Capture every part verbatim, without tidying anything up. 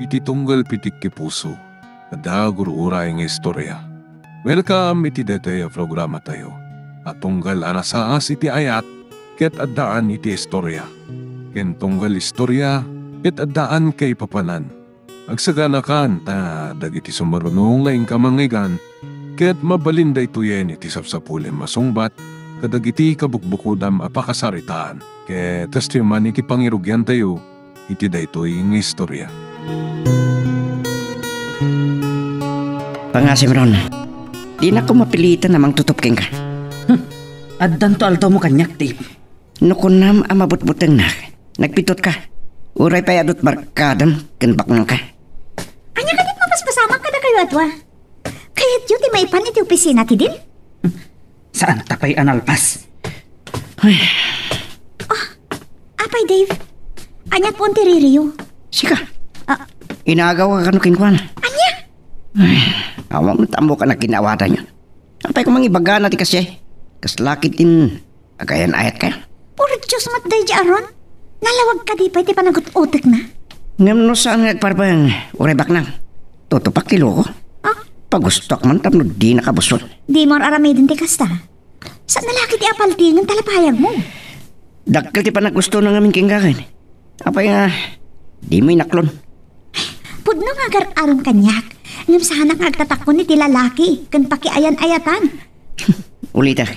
Ti tunggal pitik ti puso, adda gur-uray nga istorya. Welcome iti daytoy a programatayo a tunggal a nasaas iti ayat ket addaan iti istorya, ken tunggal istorya ket addaan kaipapanan. Agsaganakan ta dagiti sumaruno nga inka mangngeggan ket mabalin daytoyen iti sapsapulem a sungbat kadagiti kabukbukodam a pakasaritaan. Ket kastoy man iti pangirugiantayo iti daytoy nga istorya. Pangasim, Ron. Dinakon mapilitan a mangtutup kenka. Hmm. Addanto altawmo kaniak, Dave. No kunam a mabutbutengnak, nagpitutka. Uray pay adut barkadam ken baknangka. Ania kadi ti mapaspasamak kadakayo a dua? Kayatyo ti maipan iti opisina ti dean? Saanta pay a nalpas. Ay. Ah, apay, Dave? Ania pon ti ririyo? Sika? Ah. Inagaw ka kano kenkuana? Ania? Ay, awan met ammo ka nagkinaawatan yun. Apay ko mangibagana ti kasi? Kasla ket din agayan-ayat kayo. Puro Diyos met daydi a Ron. Nalawag kadi pay ti panagut-utekna? Ngem no saan nga agparbeng, uray baknang. Tutupak ti loko. Ah? Pagustuak man tapno di nakabusol. Di mo aramiden ti kasta. Saan na laki ti apaltingen ta lapayag mo? Dakkel ti panaggusto na ngamin ken gakin. Apay nga, di mo inaklon. Pudno nga agar-arom kaniak, ngem saanak nga agtatakon iti lalaki ken pakiayan-ayatan. Ulitek,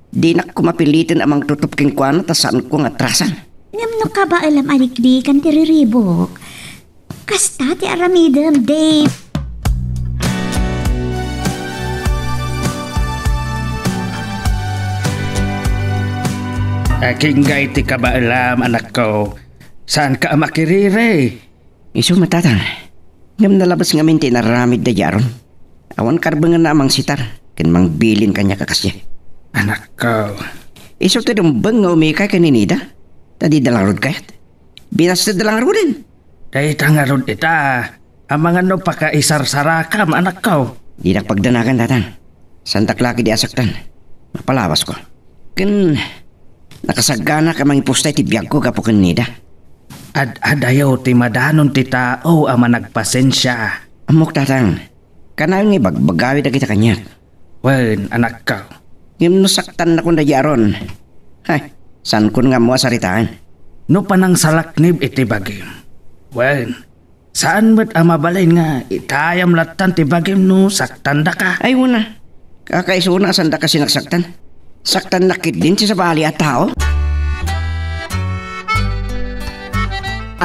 dinak ko mapiliten a mangtutup kenkuana ta saanko nga atrasan. Ngem no kabaelam a rikrikan ti riribuk, kasta ti aramidem, Dave. Agingga iti kabaelam, anakko. Saanka a makiriri? Isu met, Tatang. Ngem nalabes ngamin ti inaramid daydi a Ron. Awan karbengenna a mangsitar ken mangbilin kaniak a kasdiay. Anakko. Isu ti rumbeng nga umikay ken ni Nida. Ta dida la ngarud kayat. Binasted la ngaruden. Dayta ngarud ita. Amangan no pakaisarsarakam, anakko. Dinak pagdanagan, Tatang. Saandak la ketdi a saktan. Mapalawasko. Ken nakasaganak a mangipusta iti biagko gapu ken Nida. Ad-adayo ti madanon ti tao a managpasensia. Ammok, Tatang. Kanayon nga ibagbagawi dagita kaniak. Wen, anakko. Ngem no saktannakon daydi a Ron, hay, saankon nga ammo a saritaan. No panangsalaknib iti bagim, wen, saan met a mabalin nga itayam lattan ti bagim no saktandaka. Ay, wen a. Kakaisuna a saandaka sinaksaktan. Saktannak ketdin ti sabali a tao.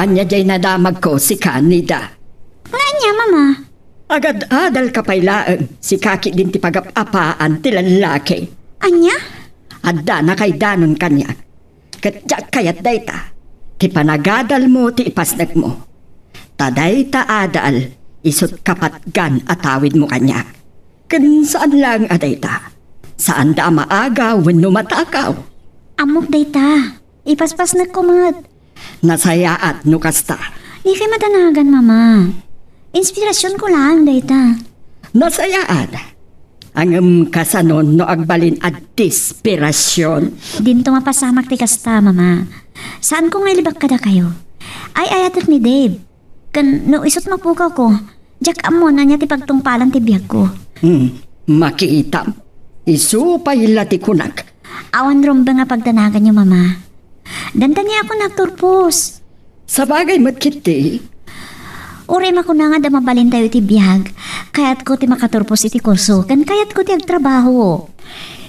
Ania diay nadamagko, sika, Nida? Nga ania, Mama? Agad-adalka pay laeng, sika ketdin ti pagap-apaan ti lallaki. Ania? Addana kaidanon kaniak. Ket diak kayat dayta, ti panagadalmo ti ipasnekmo. Ta dayta adal, isut' kapatgan a tawidmo kaniak. Ken saan laeng a dayta, saanda a maagaw wenno matakaw. Ammok dayta. Ipaspasnekko met. Nasayaat no kasta. Dikay madanagan, Mama. Inspirasionko laeng dayta. Nasayaat. Ngem kasano no agbalin a desperasion? Dinto mapasamak ti kasta, Mama. Saanko nga ilibak kadakayo. Ay-ayatek ni Dave. Ken no isut' mapukawko, diak ammo no ania ti pagtungpalan ti biagko. Hmm, makitam. Isu pay la ti kunak. Awan rumbeng a pagdanaganyo, Mama. Dandaniakon nga agturpos. Sabagay met ketdi. Uray makuna nga adda mabalintayo iti biag, kayatko ti makaturpos iti kurso, ken kayatko ti agtrabaho.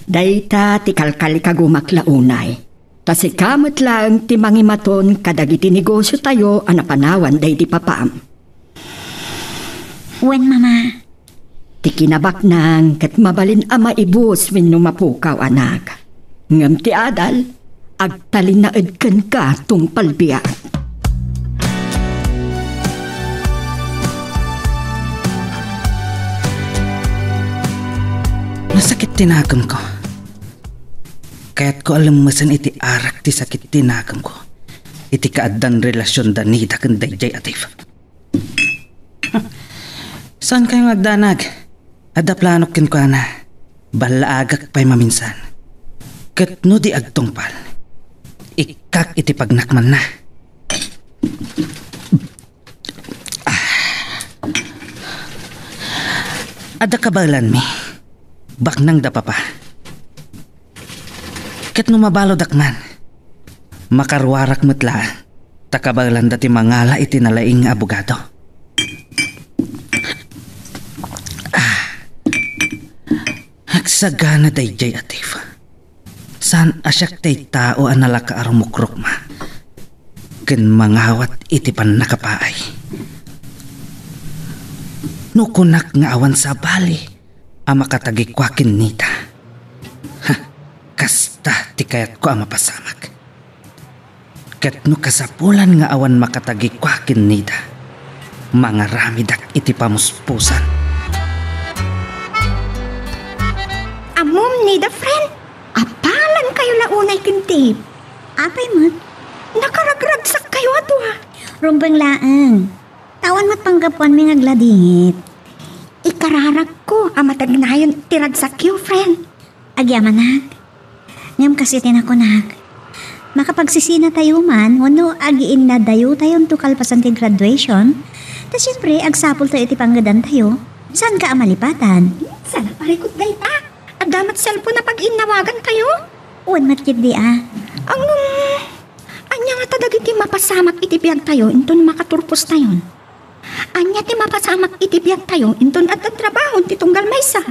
Dayta ti kalkalikagumak la unay. Ta sika met laeng ti mangimaton kadagiti negosiotayo a napanawan daydi papam. Wen, Mama. Ti kinabaknang ket mabalin a maibus wenno mapukaw, anak. Ngem ti adal, agtalinaed kenka tungpal biag. Nasakit ti nakemko. Kayatko a lemmesen iti arak ti sakit ti nakemko iti kaaddan relasion da Nida ken daydiay a Dave. Saankayo nga agdanag? Adda planok kenkuana. Ballaagak pay maminsan. Ket no di agtungpal, ikkak iti pagnakmanna. Ah, Adda kabaelanmi. Baknang da papa. Ket no mabaludak man, makaruarak met laeng, ta kabaelanda ti mangala iti nalaing nga abogado. Ah, agsagana daydiay a tape. Saan a siak ti tao a nalaka a rumukrukma ken mangawat iti pannakapaay. No kunak nga awan sabali a makatagikua ken Nida, ha, kasta ti kayatko a mapasamak. Ket no kasapulan nga awan makatagikua ken Nida, mangaramidak iti pamuspusan. Ammom, Nida, friend, apalan kayo la unay ken Dave. Apay met? Nakaragragsak kayo a dua. Rumbeng laeng. Ta awan met panggapuanmi nga agladingit. Ikararagko a matagnayon ti ragsakyo, friend. Agyamanak. Ngem kas iti nakunak, makapagsisina tayo man wenno agiinnadayo tayonto kalpasan ti graduation, ta siempre, agsapul tayo iti panggedan tayo. Saan ka a malipatan? Sana parikot dayta. Adda met cellphone a pag-innawagan tayo? Wen met ketdi a. Ang, ania ngata dagiti mapasamak iti biag tayo inton makaturpos tayon? Ania ti mapasamak iti biag tayo inton adda trabaho ti tunggal maysa?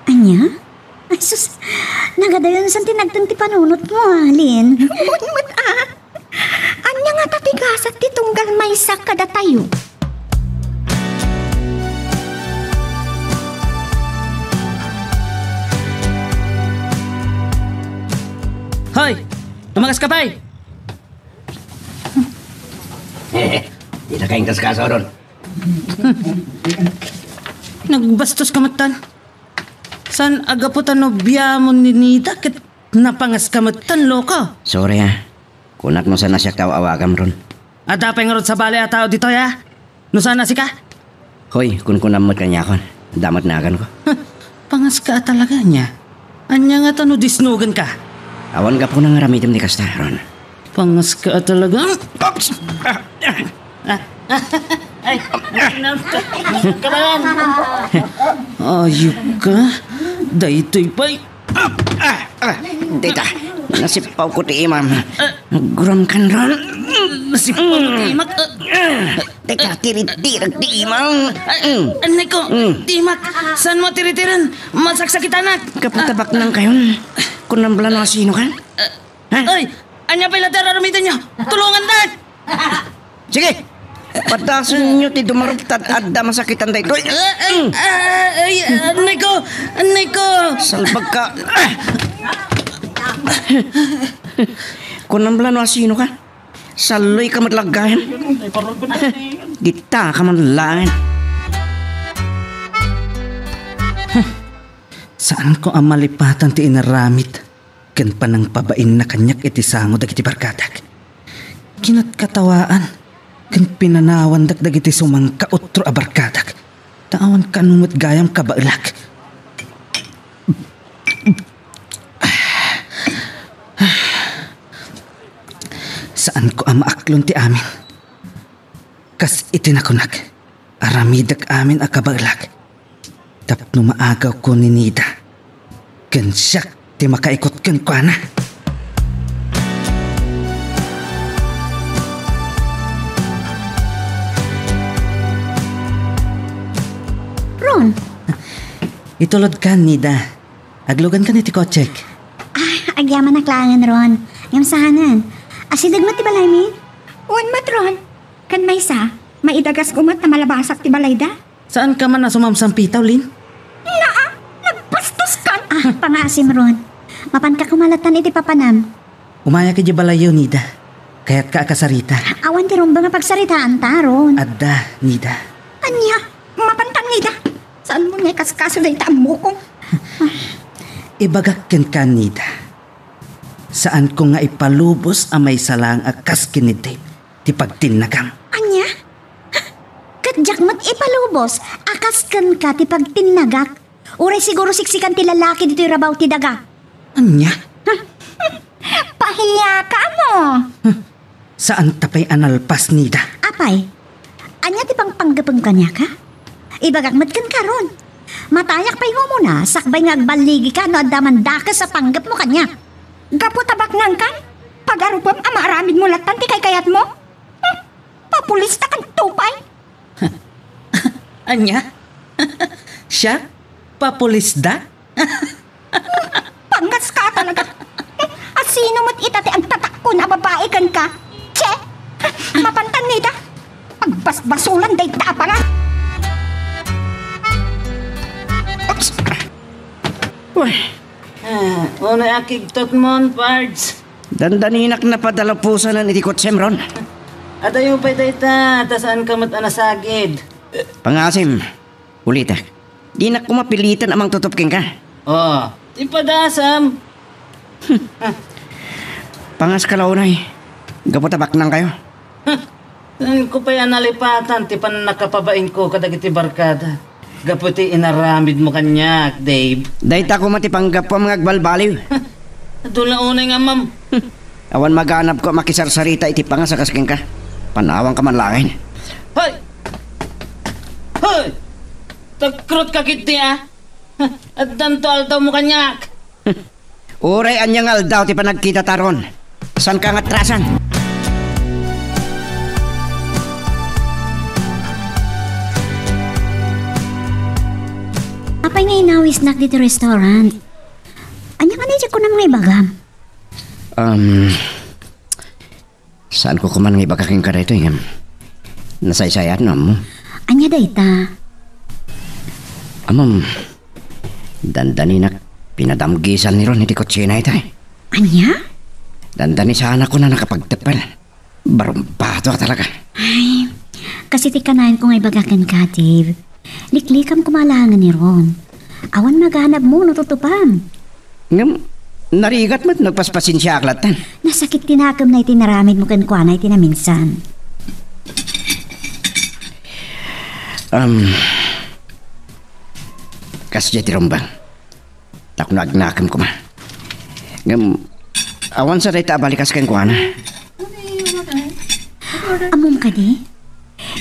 Ania? Ay, sus, nagadayon san ti nagteng ti panunotmo, a, Lin. Wen met a. Ania ngata ti gasat ti tunggal maysa kadatayo? Hoy! Tumagas ka pay! Dita ka ingkaskaso, Ron. Nagbastos ka met tan. Saan a gapu ta nobiamon ni Nida ket napangas ka met tan, loko? Sorry, a. Kunak no saan a siak ti aw-awagam, Ron. Adda pay ngarud sabali a tao ditoy, a? No saan a sika? Hoy, kunkunam met kaniakon. Adda met naganko. Huh, pangas ka a talaga, ania? Ania ngata no disnogen ka? Awan gapuna nga aramidem ti kasta, Ron. Pangas ka a talaga. Oops! Ah, ah, ah, ay, kabayan. Ayup ka. Daytoy pay. Ah, ah, ah, dita. Nasippawko ti imam. Aguram kan, Ron. Nasippawko ti imak. Ah, dita, tiritirek ti imam. Mm. Anay ko, mm, ti imak. Saan mo tiritiren? Masaksakitanak. Kapatabak nang kayon. Kunam bala no asino kan? Ha? Oy, ania pay la ti ar-aramidenyo? Tulongandak! Sige! Padasenyo ti dumaruptad adda masakitan daytoy. Ah, ah, ah, ay, anay ko! Anay ko! Salbag ka! Kunam bala no asino ka? Saloy ka met laggayan. Dita ka man laeng. Saan ko a malipatan ti inaramid ken panangpabainna kaniak iti sango dagiti barkadak. Kinatkatawaan ken pinanawandak dagiti sumangkautro a barkadak, ta awan kano met gayam kabaelak. Saanko a maaklon ti amin. Kas iti nakunak, aramidek amin a kabaelak tapno maagawko ni Nida, ken siak ti makaikut kenkuana. Ron! Itulodkan, Nida. Aglugankan iti kotsek. Ah, agyamanak laengen, Ron. Ngem saanen. Asideg met ti balaymi? Wen met, Ron. Ken maysa, maidagas ko met ta malabasak ti balayda. Saan ka man a sumamsampitaw, Lin? Naa, nagbastos kan! Ah, pangaasim, Ron. Mapanka koma lattan iti papanam. Umayak idiay balayyo, Nida. Kayatka a kasarita. Awan ti rumbeng a pagsaritaanta, Ron. Adda, Nida. Ania? Mapankan, Nida. Saanmo nga ikaskaso dayta ammokon? Ibagak kenka, Nida. Saanko nga ipalubos a maysa laeng a kas ken ni Dave ti pagtinnagam. Ania? Ha? Ket diak met ipalubos a kas kenka ti pagtinnagak? Uray siguro siksikan ti lalaki ditoy rabaw ti daga. Ania? Ha? Pahiyaka mo. Huh. Saanta pay a nalpas, Nida. Apay, ania ti pangpanggepem kaniaka? Ibagak met kenka, Ron. Matayak pay nga umuna, sakbay nga agballigika no adda man dakes a panggepmo kaniak. Gapu ta baknangkan, pagarupem a maaramidmo lattan ti kaykayatmo? Hmm, papulistakanto pay. Ania? Siak? Papulisda? Pangaska talaga. A sino met ita ti agtatakkon a babai kenka? Che! Mapantan nita. Pagbasbasolan dayta a pangan. Oops. Uy. Ah, unoy a kigtotmon, Pards? Dandaninak napadaluposanen iti kotsem, Ron. Adayo pay dayta, ta saanka met a nasagid. Pangasim, ulitek. Dinak koma piliten a mangtutop kenka. Oh, ti padasam. Pangaska la unay. Gapu ta baknangkayo. Saanko pay a nalipatan ti pannakapabainko kadagiti barkada gapu ti inaramidmo kaniak, Dave. Dayta koma ti panggapuam nga agbalbaliw. Adu la unay nga ammam. Awan maganabko a makisarsarita iti pangas a kas kenka. Panawangka man laeng. Hoy! Hoy! Tagkrutka ketdi, a? Addanto aldawmo kaniak. Uray ania nga aldaw ti panagkitata, Ron. Saanka nga atrasan? Apay nga inawisnak ditoy restaurant? Ania nga daydiay kunam nga ibagam? Um, Saanko koma nga ibaga kenka daytoy, ngem nasaysayaat no ammo. Ania dayta? Ammom, dandaninak pinadamgisan ni Ron iti kutsina itay. Ania? Dandani sana koma nakapagteppel. Barumbato a talaga. Ay, kas iti kanayon ko nga ibaga kenka, Dave. Liklikam koma laengen ni Ron. Awan maganabmo no tutupam. Ngem, narigat met no agpaspasensiaak lattan. Nasakit ti nakemna iti naramidmo kenkuana iti naminsan. Um, kasdiay ti rumbeng. Tapno agnakem koma. Ngem, awan sa dayta a balikas kenkuana. Ammom kadi?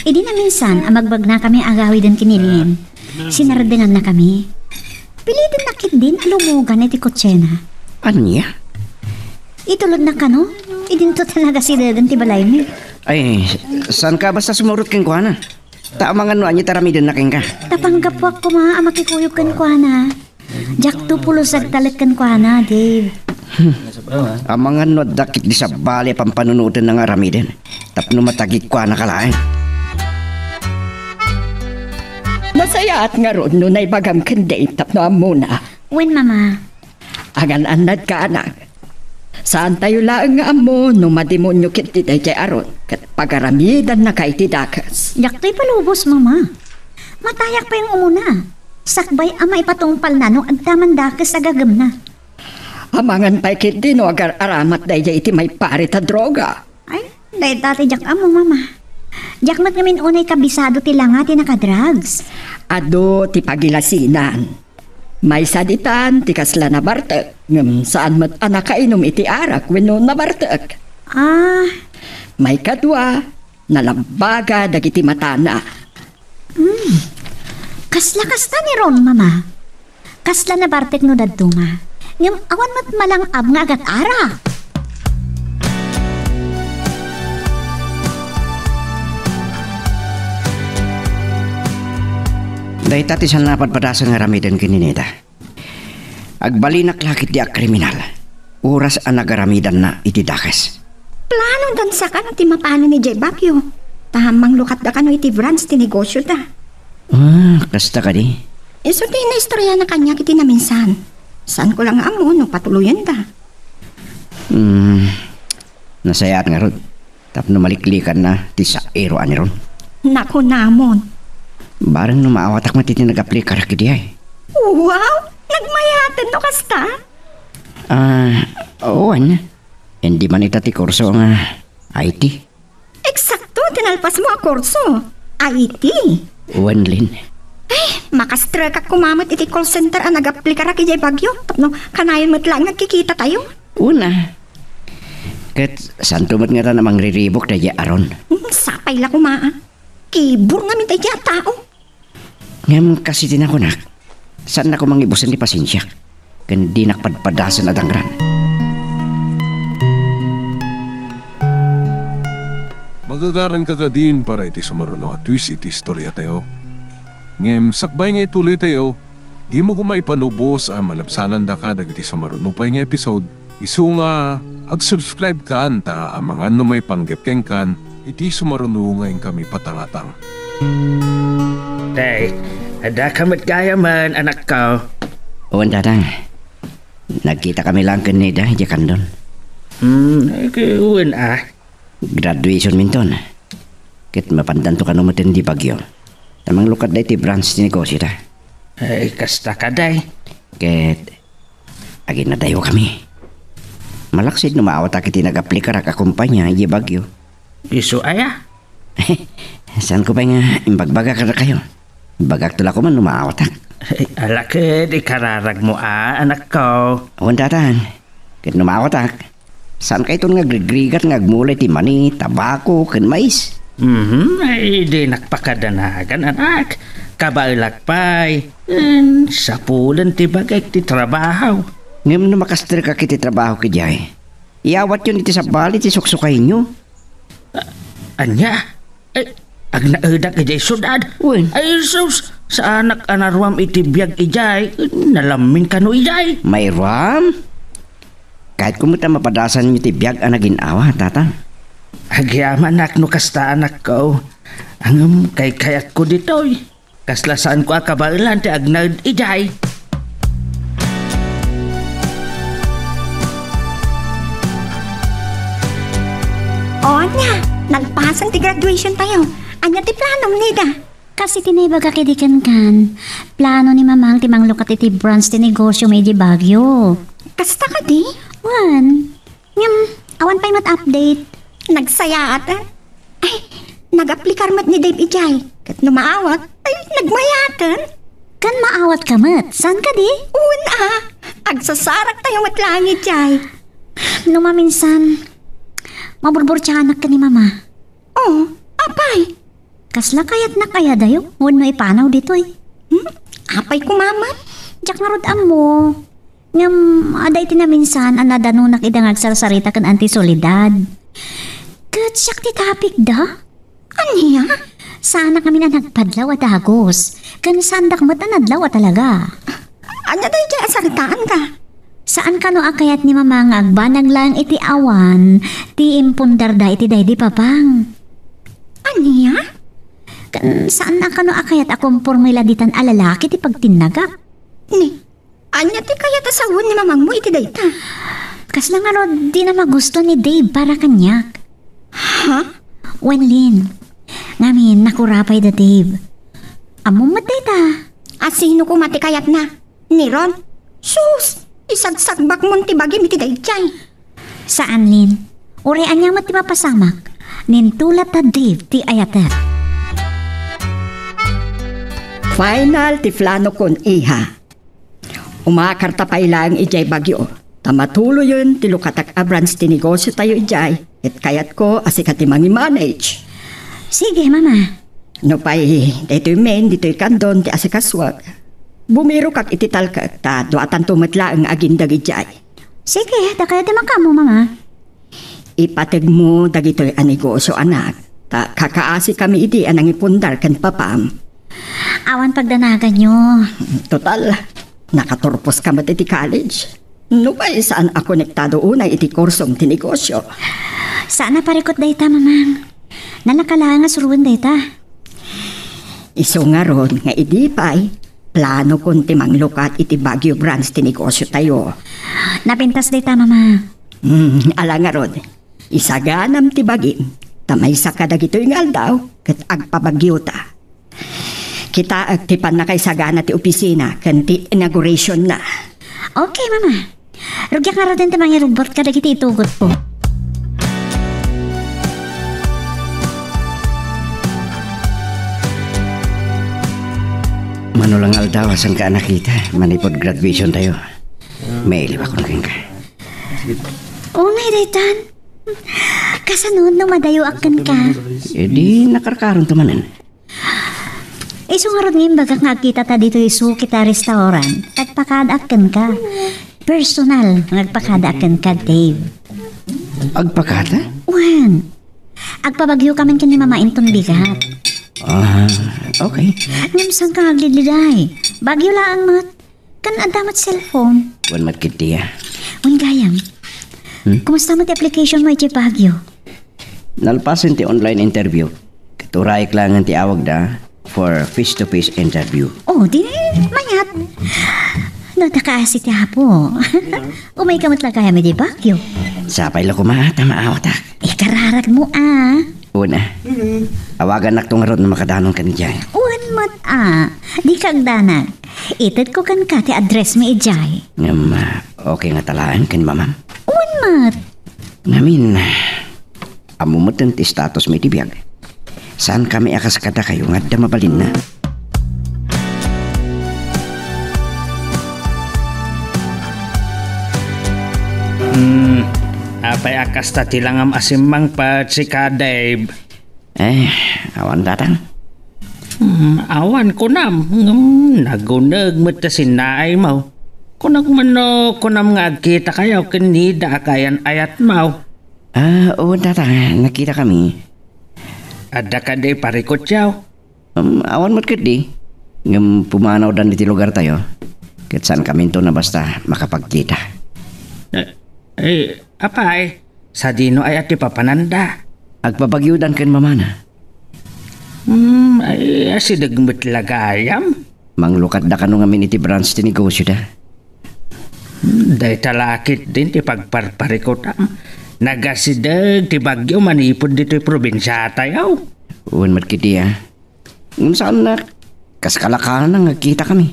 Idi naminsan a magbagnakami a agawiden ken ni Lynn, sinardengannakami. Pilidennak ketdin a lumugan iti kutsina. Ania? Itulodnak kano? Idinto ta nagasidegen ti balaymi. Ay, saanka basta sumurot kenkuana? Ta amangan no ania ti aramidenna kenka. Ta panggapuak koma a makikuyog kenkuana. Diakto pulos agtalek kenkuana, Dave. Amangan no adda ketdi sabali a pampanunotenna nga aramiden tapno matagikuanaka laeng. Nasayaat ngarud no naibagam ken Dave tapno ammona. Wen, Mama. Agan-annadka, anak. Saantayo laeng nga ammo no mademonio ketdi daydiay a Ron ket pagaramidannaka iti dakes. Diaktoy palubos, Mama. Matayak pay nga umuna. Sakbay a maipatungpalna no adda man dakes a gagemna. Amangan pay ketdi no agar-aramat daydiay iti maiparit a droga. Ay, dayta ti diak ammo, Mama. Diak met ngamin unay kabisado ti langa ti nakadrugs. Adu ti pagilasinan. Maysa ditan ti kasla nabartek, ngem saan met a nakainum iti arak wenno nabartek. Ah. Maikadua, nalabbaga dagiti matana. Hmm. Kasla kasta ni Ron, Mama. Kasla nabartek no dadduma. Ngem awan met malang-ab nga agat-arak. Dayta ti saan a padpadasan nga aramiden ken ni Neta. Agbalinak la ketdi a kriminal. Oras a nagaramidanna iti dakes. Plano dan saka no ti mapanen idiay Baguio. Ta manglukat da kano iti branch ti negosio da. Ah, kasta kadi? Isu ti naistorya na kaniak iti naminsan. Saan ko lang ammo no patuloyen da. Hmm, nasayaat ngarud. Tapno maliklikanna ti saero a ni Ron. Nakunamon. Bareng no maawatak met iti nagaplikara kadi ay. Wow! Nagmayaten no kasta? Ah, wen. Indi man ita ti kurso nga I T. Eksakto ti nalpasmo a kurso. I T. Wen, Lin. Ay, makastrekak koma met iti call center a nagaplikara idiay Baguio. Tapno kanayon met laeng nga agkikitatayo. Una, ket saanto met ngata a mangriribuk daydiay a Ron? Hmm, sapay la koma, a. Kibur ngamin daydiay a tao. Ngem kas iti nakunak, Saannak koma nga ibusen ti pasensiak, ken dinak padpadasen a dangran. Magagaran ka kadin para iti sumaruno a twist iti istoriatayo. Ngem sakbay nga ituloytayo, dimo koma ipanubos a malabsanandaka dagiti sumaruno pay nga episode. Isu nga, ag-subscribe kan ta amangan no maipanggep kenkan iti sumaruno nga inkami patangatang. Day, addaka met gayamen, anakko. Wen, Tatang. Nagkitakami laeng ken Nida idiay Candon. Hmm, ket wen a. Graduationminton. Ket mapandanto kano met idiay Baguio ta manglukatda iti branch ti negosyota. Ay, kasta kadi. Ket aginnadayokami. Malaksid no maawatak iti nag-aplikarak a kompania idiay Baguio. Isu aya? Saanko pay nga imbagbagak kadakayo. Imbagakto la koma no maawatak. Ay, ala ket ikararagmo a, anakko. Wen, Tatang. Ket no maawatak, saankayton nga agrigrigat nga agmula iti mani, tabako, ken mais? Mhm, ay, dinak pakadanagan, anak. Kabaelak pay. Ken sapulen ti bagik ti trabaho. Ngem no makasterkak iti trabahok idiay, iyawatyon iti sabali ti suksukayyo. A-, ania? Ay, agnaedak idiay siudad. Wen. Ay, sus, saanak a naruam iti biag idiay. Nalamin kano idiay. Mairuam? Kayatko met a mapadasanyo ti biag a nagin-awa, Tatang. Agyamanak no kasta, anakko. Ngem kaykayatko ditoy. Kasla saanko a kabaelan ti agnaed idiay. O, ania, nalpasen ti graduationtayo. Ania ti planom, Nida? Kas iti naibagak idi kenkan, plano ni Mamang ti manglukat iti branch ti negosyo mi idiay Baguio. Kasta kadi? Wen. Ngem, awan pay met update. Nagsayaat, a? Ay, nag-aplikar met ni Dave idiay. Ket no maawat, ay, nagmayaten. Ken maawat ka met. Saan kadi? Wen a. Agsasaraktayo met laeng idiay. No maminsan, maburburtianak ken ni Mama. O, apay? Kasla kayatnak aya dayo wenno ipanaw ditoy? Hmm? Apay koma met? Diak ngarud ammo. Ngem, adda iti naminsan a nadanonak ida nga agsarsarita ken Auntie Soledad. Ket siak ti tapigda? Ania? Saanak ngamin a nagpadlaw a dagus, ken saandak met a nadlaw a talaga. Ania daydiay a saritaanda? Saan kano a kayat ni Mama nga agbanag laeng iti awan ti impundarda iti daydi Papang? Ania? Ken saan a kano a kayat a komporme la ditan a lalaki ti pagtinnagak? Ni, ania ti kayat a sawen ni Mamangmo iti dayta? Kasla ngarud, dina magusto ni Dave para kaniak. Ha? Wen, Lin. Ngamin, nakura pay da Dave. Ammom met dayta. A sino koma ti kayatna? Ni Ron? Sus! Isagsagbakmon ti bagim iti daydiay. Saan, Lin. Uray ania met ti mapasamak, nintulat da Dave ti ayatek. Final ti planokon, iha. Umakarta pay laeng idiay Baguio, ta matuloyen ti lukatak a branch ti negosiotayo idiay, ket kayatko a sika ti mangi-manage. Sige, Mama. Nupay daytoy men, ditoy Candon ti asikasuak, bumirokak iti talkek ta duatanto met laeng a agindeg idiay. Sige, ta kayat ti makaammo, Mama. Ipategmo dagitoy a negosio, anak, ta kakaasikami idi a nangipundar ken papam. Awan pagdanaganyo. Total, nakaturposka met iti college. Nupay saan a konektado unay iti kursom ti negosio. Saan a parikut dayta, Mamang. Nalaka laeng a suroen dayta. Isu ngarud nga idi pay, planokon ti manglukat iti Baguio branch ti negosiotayo. Napintas dayta, Mama. Hmm, ala ngarud, isaganam ti bagim, ta maysa kadagitoy nga aldaw ket agpabagiota. Kitaek ti pannakaisagana ti opisina ken ti inaugurationna. Okay, Mama. Rugiak ngaruden ti mangirubbot kadagiti itugotko. Mano la nga aldaw a saanka a nakita manipud graduationtayo. Mailiwakon kenka. Unay daytan. Kasano no madayoak kenka? Idi nakarkaronto manen. Isu ngarud nga imbagak nga agkitata ditoy suki ta restaurant. Agpakadaak kenka. Personal nga agpakadaak kenka, Dave. Agpakada? Wen, agpabagyokamin ken ni Mama inton bigat. Ah, okay. Ngem saan ka aglidliday? Bagyo laeng met. Ken adda met cellphone. Wen met ketdi a. Wen gayam. Hmm? Kumusta met ti application mo iti Baguio? Nalpasen ti online interview. Ket urayek laengen ti awagda for face-to-face interview. Oh, di mayat. No, ta kaasi ti Apo. Umayka met la gayam iti Baguio. Sapay la koma ta maawatak. Ikararag mo a. Una, awagannak to ngarud no makadanon ka idiay. Wen met a. Di ka agdanag. Itedko kenka ti address mi idiay. Ngem, ah, okay ngata laeng ken mamam? Wen met. Ngamin, ammo metten ti status mi iti biag. Saan kami a kas kadakayo nga adda mabalinna? Hmm, apay a kasta ti langam a simmangpet, sika, Dave? Eh, awan, Tatang. Hmm, awan kunam, ngem naguneg met ta sinnaaymo. Kunak man no kunam nga agkitakayo ken Nida a kaayan-ayatmo. Ah, oo, Tatang, nagkita kami. Adda kadi parikutyo? Um, awan met ketdi. Ngem pumanawdan iti lugartayo. Ket saan kaminto a basta makapagkita. Eh, eh, apay, sadino aya ti papananda? Agpabagyodan ken mamana. Hmm, ay, asideg met la gayam. Manglukatda kano ngamin iti branch ti negosioda. Hmm, dayta la ketdin ti pagparparikutam. Nagasideg ti bagyo manipud ditoy probinsiatayo. Wen met ketdi a. Ngem saannak, kas kalakanan nga agkitakami.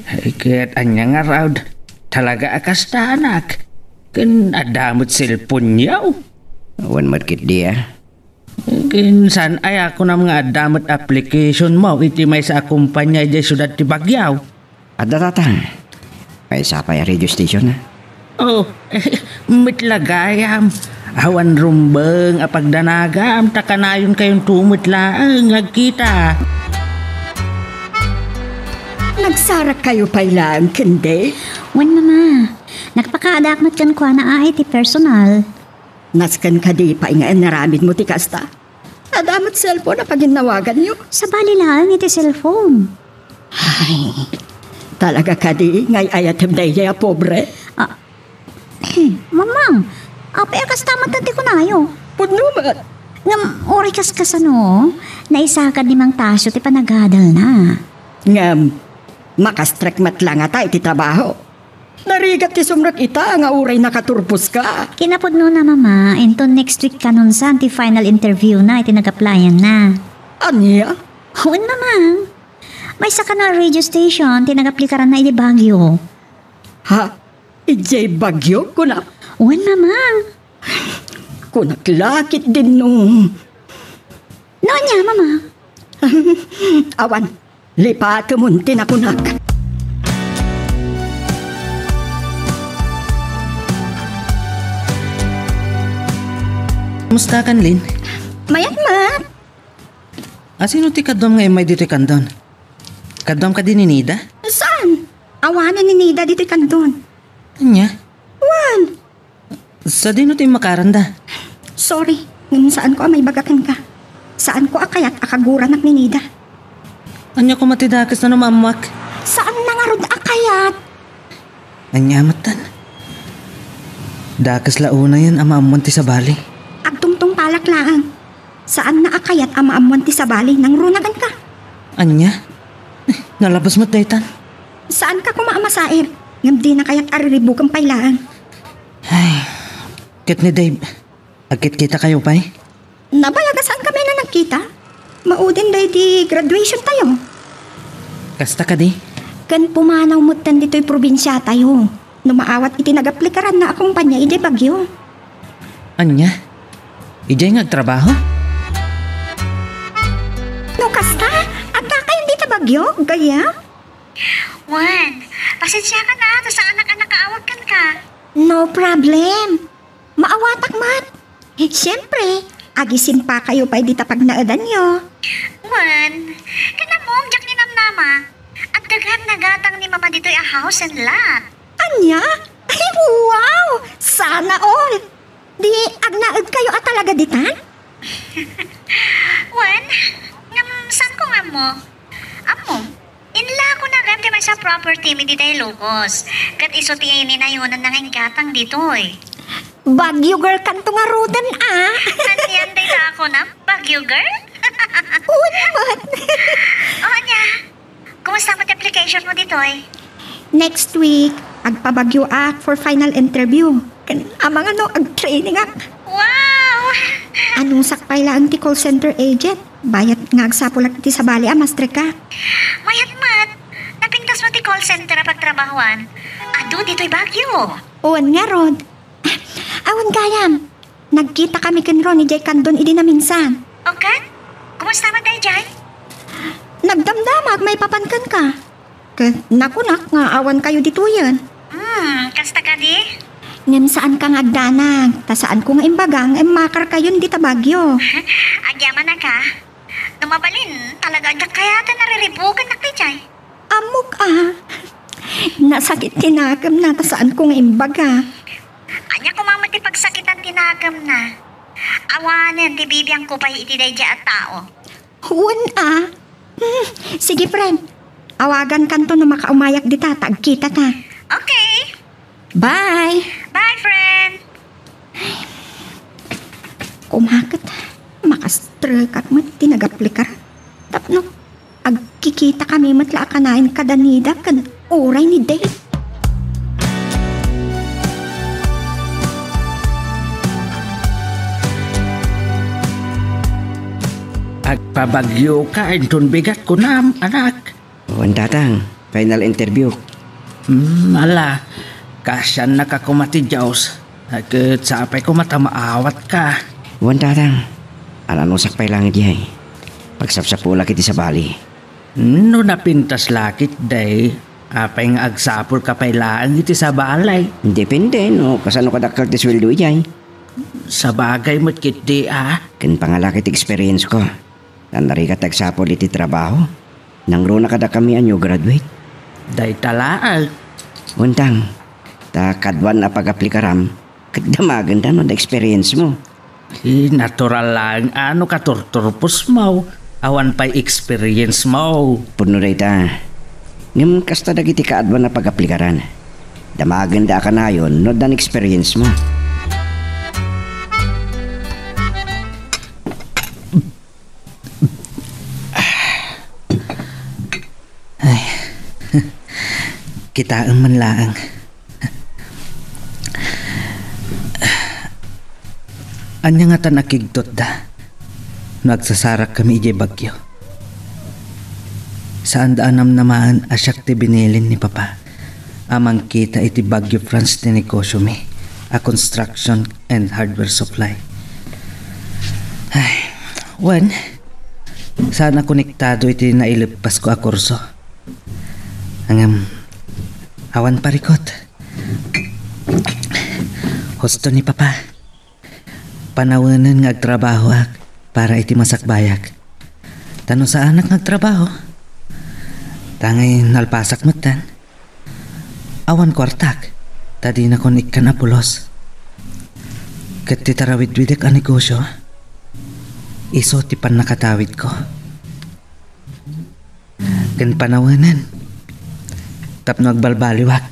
Ay, ket ania ngarud? Talaga a kastanak. Ken adda met cellphone-yo. Wen met ketdi a. Ken saan aya kunam nga adda met application-mo iti maysa a kompania idiay siudad ti Baguio? Adda, Tatang. Maysa pay a radio station, a. Oh, met la gayam. Awan rumbeng a pagdanagam ta kanayonkayon to met laeng nga agkita. Nagsarakkayo pay laeng ken Dave? Wen, Mama. Nagpakaadaak met kenkuana a iti personal. Nasken kadi pay nga inaramidmo ti kasta? Adda met cellphone a paginnawaganyo? Sabali laeng iti cellphone. Ay, talaga kadi nga ay-ayatem daydiay a pobre? Ah, Mamang, apay a kasta met ti kunayo? Pudno met. Ngem, uray kaskasano, naisagad ni Mang Tasio ti panagadalna. Ngem, makastrek met la ngata iti trabaho. Narigat ti sumrek ita nga uray nakaturposka. Kinapudnona, Mama, inton next week kanon saan ti final interview na iti nag-applyan na. Ania? Wen, Mama. Maysa kano a radio station ti nag-aplikaran na idi Baguio. Ha? Idiay Baguio, kuna? Wen, Mama. Kunak lakit din no. No, ania, Mama? Awan. Lipatemon ti nakunak. Kumusta kan, Lin? Mayat met. Asino ti kaduam nga immay ditoy kandon? Kaduam kadi ni Nida? Saan? Awanen ni Nida ditoy kandon. Ania? Wen. Sadino ti immakaranda? Sorry, ngem saanko a maibaga kenka. Saanko a kayat a kaguranak ni Nida. Ania koma ti dakes no maammoak? Saanna ngarud a kayat. Ania metten? Dakes la unayen a maammoan ti sabali. Agtungtungpalak laeng. Saanna a kayat a maammoan ti sabali, nangruna kenka. Ania? Eh, nalabas met daytan. Saanka koma a masair, ngem dina kayat a riribukem pay laeng. Ay, ket ni Dave, agkitkitakayo pay? Nabayag a saankami a nagkita. Maudin daydi graduation tayo. Kasta kadi? Ken pumanaw metten ditoy probinsiatayo. No maawat iti nagaplikaranna a kompania idiay Baguio. Ania? Idiay nga agtrabaho? No kasta, adda kayon dita Baguio, gayam? Wen, pasensiakan a, ta saanak a nakaawag kenka. No problem. Maawatak met. Siempre, agisimpakayo pay dita pagnaedanyo. Wen, ken ammom, diak Mama, adda gayam nagatang ni Mama ditoy a house and lot. Ania? Ay, wow! Sana all! Di agnaedkayo a talaga ditan? Wen, ngem saanko nga ammo? Ammo, inlakona gayam ti maysa a property mi dita Ilocos. Ket isu ti ininayonanna nga inggatang ditoy. Baguio girl kanto ngaruden, a. Anian dayta a kunam? Baguio girl? Wen met. O, ania? Kumusta met ti application mo ditoy? Next week, agpa-Baguioak for final interview. Ken amangan no agtrainingak. Wow! Anusak pay laeng ti call center agent. Bayat nga agsapulak iti sabali a mastreka. Mayat met. Napintas mo ti call center a pagtrabahoan. Adu ditoy Baguio. Wen ngarud. Awan gayam. Nagkitakami ken Ron idiay kandon idi naminsan. O ket? Kumusta met daydiay? Nagdamdamag maipapan kenka. Ket nakunak nga awankayo ditoyen. Hmm, kasta kadi? Ngem saanka nga agdanag, ta saanko nga imbaga nga immakarkayon dita Baguio. Agyamanaka. No mabalin, talaga diak kayaten a riribukannak daydiay. Ammok a. Nasakit ti nakemna ta saanko nga imbaga. Ania koma met ti pagsakitan ti nakemna? Awanen ti bibiangko pay iti daydiay a tao. Wen a. Hmm, sige, friend. Awagankanto no makaumayak dita ta agkitata. Okay. Bye. Bye, friend. Koma ket, makastrekak met ti nagaplikar. Tapno agkikitakami met la a kanayon kada Nida ken uray ni Dave. Agpa-Baguioka inton bigat kunam, anak. Wen, Tatang, final interview. Hmm, ala, kaasiannaka koma ti Dios. Ket sapay koma ta maawatka. Wen, Tatang, ananusak pay laeng idiay. Pagsapsapulak iti sabali. No napintas la ketdi, apay nga agsapulka pay laeng iti sabali? Depende no kasano kadakkel ti sueldo idiay. Sabagay met ketdi a. Ken pangalaki ti experience ko. Narigat ti agsapul iti trabaho. Nangruna kadakami a new graduate. Dayta laeng. Wen, Tang, ta kaduan a pagaplikaram, ket damagenda no adda experience mo. Ti natural laeng a no katurturpos mo, awan pay experience mo. Pudno dayta. Ngem kasta dagiti kaaduan a pagaplikaran. Damagenda a kanayon no addan experience mo. Ay. Kitaem man laeng. Ania ngatan a kigtotda no agsasarakkami idiay Baguio? Saanda a namnamaen a siak ti binilin ni Papa a mangkita iti Baguio, France ti negosiomi a construction and hardware supply. Ay, wen, saan a konektado iti naileppasko a kurso. Ngem, awan parikut. Husto ni Papa. Panawenen nga agtrabahoak para iti masakbayak. Ta no saanak nga agtrabaho, ta ngay nalpasak metten. Awan kuartak, ta dinakon ikkan a pulos. Ket ti tarawidwidek a negosio, isu ti pannakatawidko. Ken panawenen tapno agbalbaliwak.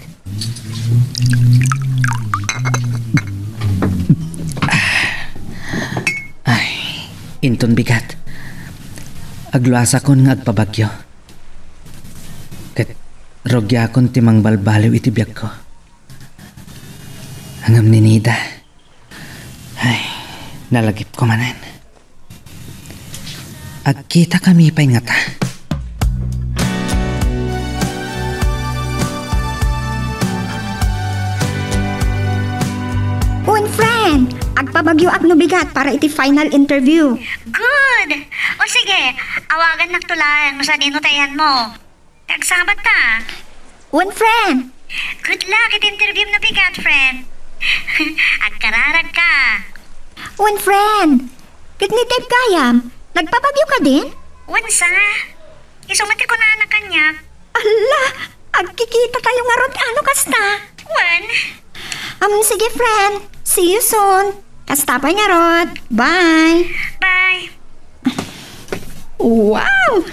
Ay, inton bigat. Agluasakon nga agpa-Baguio. Ket rugiakon ti mangbalbaliw iti biagko. Ngem ni Nida, ay, nalagipko manen. Agkitakami pay ngata. Wen, friend, agpa-Baguioak no bigat para iti final interview. Good! O sige, awagannakto laeng no sadino ti ayanmo. Agsabat ta. Wen, friend. Good luck iti interview no bigat, friend. Agkararagka. Wen, friend. Ket ni Dave gayam, nagpa-Baguio kadin? Wen sa. Isu met ti kunana kaniak. Alla, agkikita tayo ngarud, ano kasta? Wen. Um, sige, friend. See you soon. Kasta pay ngarud. Bye. Bye. Wow!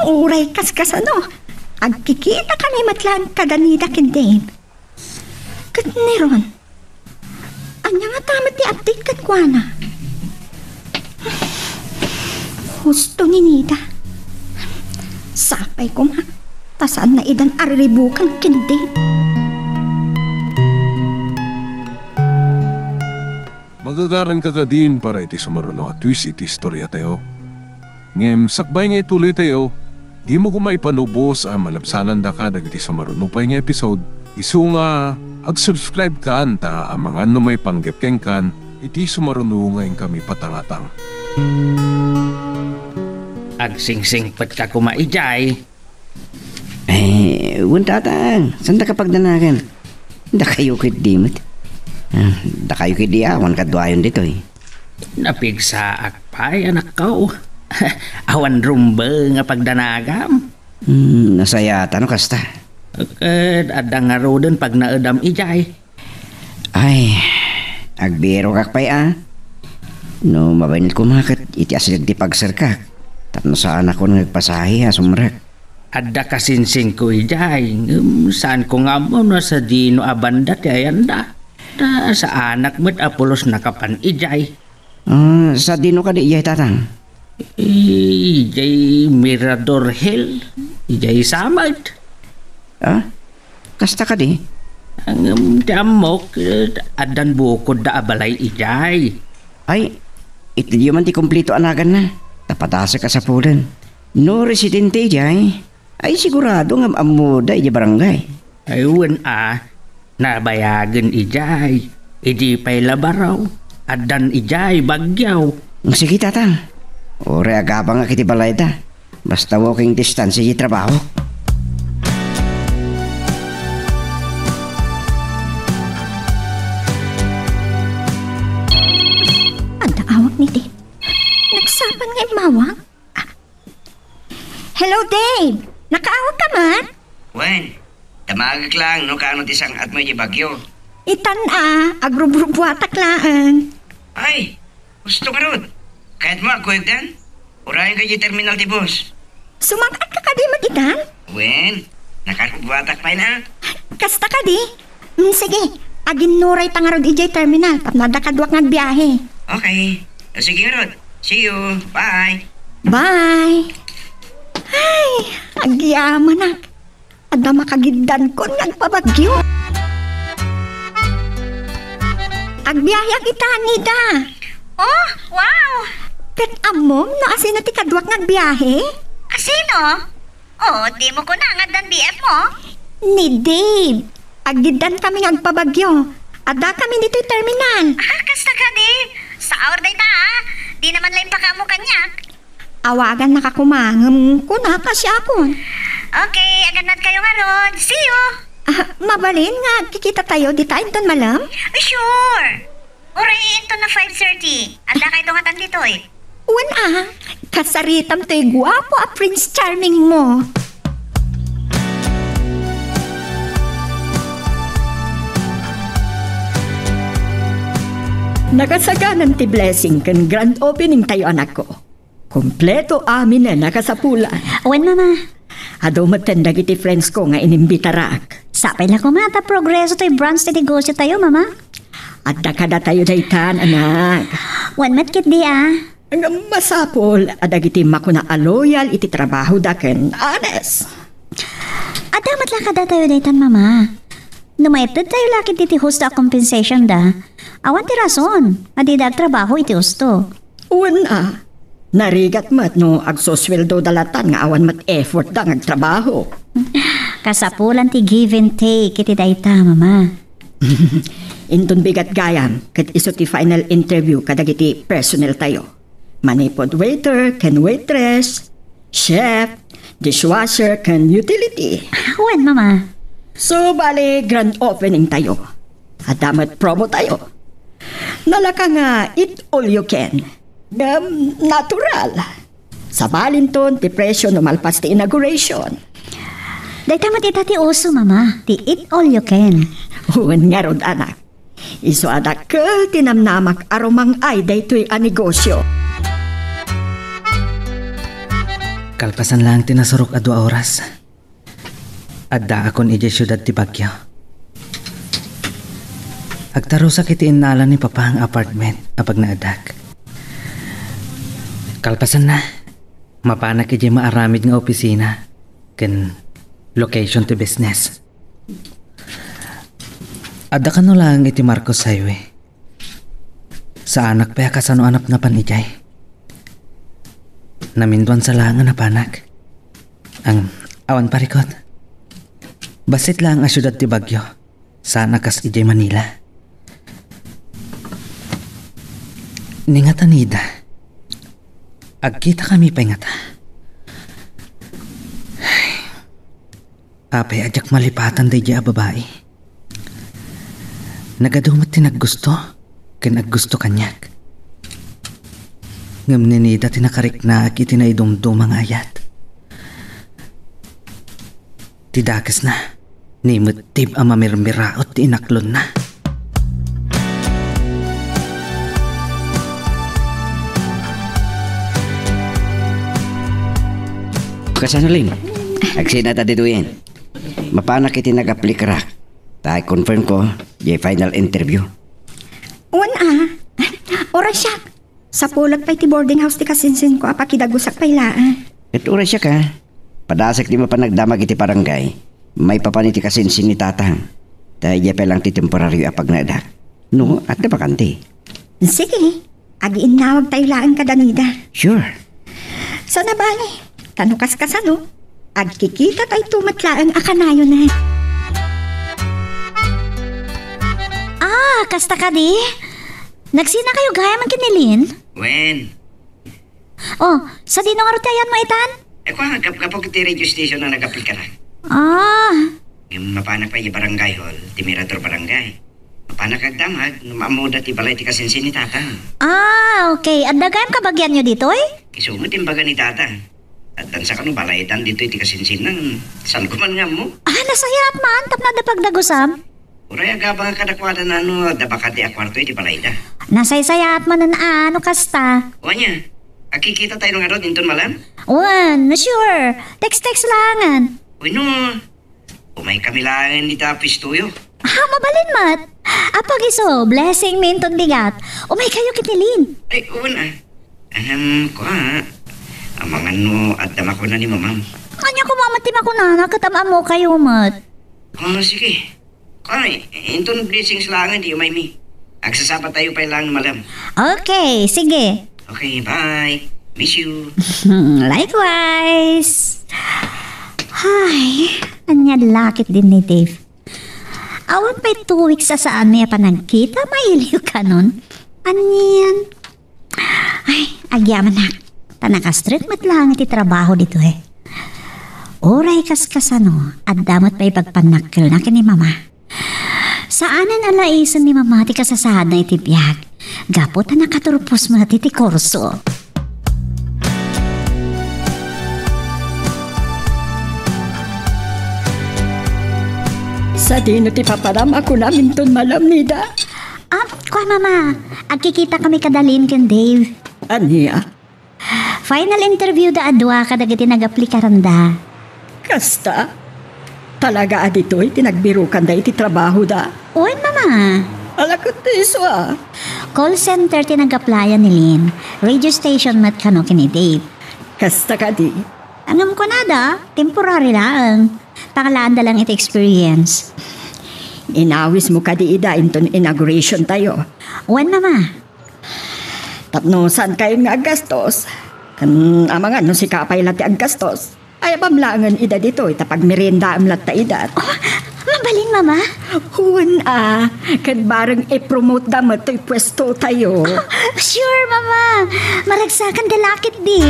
Uray kaskasano. Agkikita kami met laeng kada Nida ken Dave. Ket ni Ron, ania ngata met ti update kenkuana? Husto ni Nida. Sapay koma, ta saanna idan a riribukan ken Dave. Magagaranka kadin para iti sumaruno a twist iti istoriatayo. Ngem sakbay nga ituloytayo, dimo koma ipanubos a malabsanandaka dagiti sumaruno pay nga episode, isu nga ag-subscribe kan ta amangan no maipanggep kenkan iti sumaruno nga inkami patangatang. Agsingsingpetka koma idiay. Eh, wen, Tatang, saandaka pagdanagan? Dakayo ketdi met. Ah, dakayo ketdi awan kaduayon ditoy. Napigsaak pay, anakko. Awan rumbeng a pagdanagam. Hmm, nasayaat no kasta. Ket adda ngaruden pagnaedam idiay. Ay, agbirokak pay a. No mabain koma ket iti asideg ti pagserkak, tapno saanakon nga agpasahe a sumrek. Adda kasingsingko idiay, ngem saanko nga ammo no sadino a banda ti ayanda. Ta saanak met a pulos nakapan idiay. Ah, sadino kadi idiay, Tatang? Eh, idiay Mirador Hill, idiay Samad. Ah? Kasta kadi? Ngem ti ammok, eh, addan bukodda a balay idiay. Ay, itedyo man ti kompleto a naganna. Ta padasek a sapulen. No residente idiay, ay sigurado nga am-ammoda idiay barangay. Ay, wen a, nabayagen idiay. Idi pay la baro, addan idiay Baguio. Sige, Tatang. Uray agabangak iti balayda. Basta walking distance iti trabaho. Adda awak ni Dave. Nagsapay nga immawag? Ah. Hello, Dave! Nakaawag ka man? Wen, damagek laeng no kaano ti sang-atmo iti Baguio. Itan a, agrubrubuatak laeng. Ay, husto ngarud. Kayatmo a kuyogdan? Urayenka iti terminal ti bus. Sumang-atka kadi met itan? Wen, nakarubbuatak pay na. Kasta kadi? Mm, sige, aginnurayta ngarud idiay terminal tapno adda kaduak nga agbiahe. Okay. O, sige ngarud. See you. Bye. Bye. Ay, agyamanak. Adda makagiddankon nga agpa-Baguio. Agbiaheak ita, Nida. Oh, wow! Ket ammom no asino ti kaduak nga agbiahe? Asino? Oh, dimo kuna nga addan B F mo? Ni Dave. Agiddan kami nga agpa-Baguio. Adda kami ditoy terminal. Ah, kasta kadi. Saor dayta, ah. Dina man la impakaammo kaniak. Awagannak a koma, ngem kunak a siakon. Okay, agannad kayo ngarud. See you! Ah, mabalin nga agkikita tayo dita inton malem? Sure! Uray inton a five thirty. Adda kayto ngatan ditoy. Wen a, kasaritam toy guapo a Prince Charming mo. Nakasaganan ti blessing ken grand opening tayo, anakko. Kompleto amin a nakasapulan. Wen, Mama. Adu metten dagiti friends ko nga inimbitarak. Sapay la koma ta progreso toy branch ti negosio tayo, Mama. Adda kadatayo daytan, anak. Wen met ketdi a. Ngem masapul a dagiti makuna a loyal iti trabahoda ken honest. Adda met la kadatayo daytan, Mama. No maited tayo la ketdi ti husto a compensation da, awan ti rason a dida agtrabaho iti husto. Wen a, narigat met no agsusueldoda latan nga awan met effortda nga agtrabaho. Kasapulan ti give and take iti dayta, Mama. Inton bigat gayam, ket isu ti final interview kadagiti personnel tayo. Manipud waiter ken waitress, chef, dishwasher, ken utility. Wen, Mama. So, bale, grand opening tayo. Adda met promo tayo. Nalaka nga eat all you can. Ngem natural. Sabalinton ti presyo no malpas ti inauguration. Dayta met ita ti uso, Mama, ti eat all you can. Wen ngarud, anak. Isu a dakkel ti namnamak a rumang-ay daytoy a negosyo. Kalpasan laeng ti nasurok a dua oras, addaakon idiay siudad ti Baguio. Agtarusak iti innala ni Papa nga apartment a pagnaedak. Kalpasanna, mapanak idiay maaramid nga opisina ken location ti business. Adda kano laeng iti Marcos Highway. Saanak pay a kasano a napnapan idiay. Naminduan sa laeng a napanak. Ang awan parikot. Bassit laeng a siudad ti Baguio. Saan a kas idiay Manila. Ni ngata, Nida, agkitakami pay ngata. Apay a diak malipatan daydiay a babai. Nagadu met ti naggusto ken aggusto kaniak. Ngem ni Nida ti nakariknaak iti naidumduma nga ayat. Ti dakesna, ni met Dave a mamirmiraot ti inaklonna. Kasano, Lin? Agsina ta ditoyen. Mapanak iti nag-aplikarak. Ta i-confirm ko, diay final interview. Wen a. Oras siak. Sapulek pay ti boarding house ti kasinsinko a pakidagusak pay laeng. Ket oras siak a. Padasek ti mapan agdamag iti barangay. Maipapan iti kasinsin ni Tatang. Ta idiay pay laeng ti temporario a pagnaedak. No, adda bakante. Sige. Agiinnawag tayo laeng kada Nida. Sure. Sana bale, ta no kaskasano, agkikita tayo met laeng a kanayon. Ah, kasta kadi? Nagsina kayo gayam ken ni Lin? Wen. Oh, sadino ngarud ti ayanmo itan? Ay, kua, gap-, gapu iti radio station a nag-aplikarak. Ah. Ngem mapanak pay idiay barangay hall, ti Mirador Barangay. Mapanak agdamag, no maammoda ti balay ti kasinsin ni Tatang. Ah, okay. Adda gayam kabagianyo ditoy? Isu met imbaga ni Tatang. Addan sa kano balaydan ditoy ti kasinsinna. Saanko man nga ammo? Ah, nasayaat man, tapno adda pagdagusam. Uray agabangak kadakuada no adda bakante a kuarto iti balayda. Nasaysayaat manen a no kasta. O ania, agkikita tayo ngarud inton malem? Wen, sure. Text-text laengen. Wenno, umaykami laengen ita puestoyo. Ah, mabalin met. Apag isu, blessing mi inton bigat. Umaykayo ket ni Lin. Ay, wen a. Ahem, kua. Amangan no adda makuna ni Mamam. Ania koma met ti makunana ket am-ammokayo met. Ah, sige. Ay, inton blessings laengen ti umaymi. Agsasapa tayo pay laeng malem. Okay, sige. Okay, bye. Miss you. Likewise. Ay, ania la ket din ni Dave. Awan pay two weeks a saanmi a panagkita, mailiw kanon. Anian? Ay, agyamanak. Ta nakastrek met laeng iti trabaho ditoy. Uray kaskasano, adda met pay pagpannakkelna ken ni Mama. Saanen a laisen ni Mama ti kasasaadna iti biag, gapu ta nakaturpos met iti kurso. Sadino ti papanam a kunam inton malem, Nida? Ah, kua, Mama. Agkikita kami kada Lin ken Dave. Ania? Final interview da a dua kadagiti nagaplikaranda. Kasta? Talaga a ditoy ti nagbirokanda iti trabahoda? Wen, Mama. Ala ket ti isu a. Call center ti nag-applyan ni Lin. Radio station met kano ken ni Dave. Kasta kadi? Ngem kunada, temporary laeng. Pangalaanda lang iti experience. Inawismo kadi ida inton inauguration tayo? Wen, Mama. Tapno saankayon nga aggastos, ken amangan no sika pay la ti aggastos, ayabam laengen ida ditoy ta pagmeriendaem latta ida. Oh, mabalin, Mama? Wen a, ken bareng i-promote da met toy puesto tayo. Oh, sure, Mama. Maragsakan da la ketdi.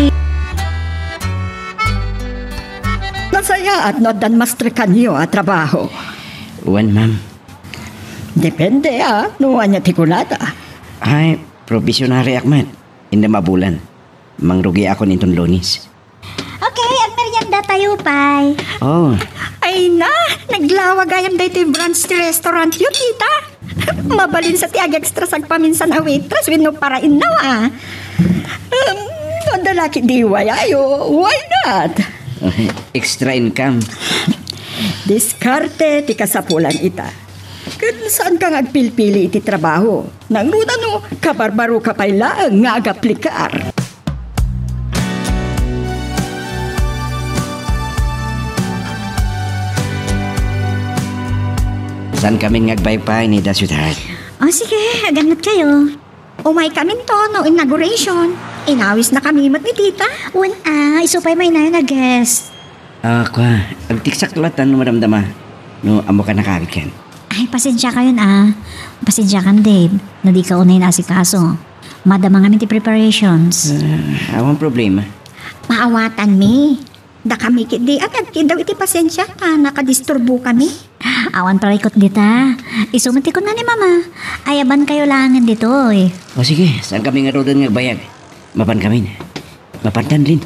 Nasayaat no addan mastrekanyo a trabaho. Wen, ma'am. Depende, ah, no ania ti kunada. Ay, probationary ak met. Innem a bulan. Mangrugiakon inton Lunes. Okay, agmeriendatayo pay. Oh. Ay na, naglawa gayam daytoy brunch restaurantyo, tita. Mabalin sa ti ag-extra sagpaminsan a waitress wenno parainnaw, a. Um, no adda la ketdi wayayo, why not? Extra income. Diskarte ti kasapulan ita. Ken saanka nga agpilpili iti trabaho. Nangruna no kabarbaroka pay laeng nga agaplikar. Saan kami nga agpaypay, Nida, sweetheart? O sige, agannad kayo. Umay kami to no inauguration. Inawisna kami met ni tita. Wen a, isu pay mainayon a guest. Ah, kua, agtiksak latta no madamdama. No, ammoka nakawid ken. Ay, pasensiakayon a. Pasensiakan, Dave, no dika unay naasikaso. Madama ngamin ti preparations. Ah, awan problema. Maawatanmi. Dakami ketdi a nagkiddaw iti pasensia ta nakadisturbokami. Awan parikut dita. Isu met ti kunna ni Mama. Ayabankayo laengen ditoy. O sige, saan kami ngaruden nga agbayag? Mapan kami. Mapan tan, Lin.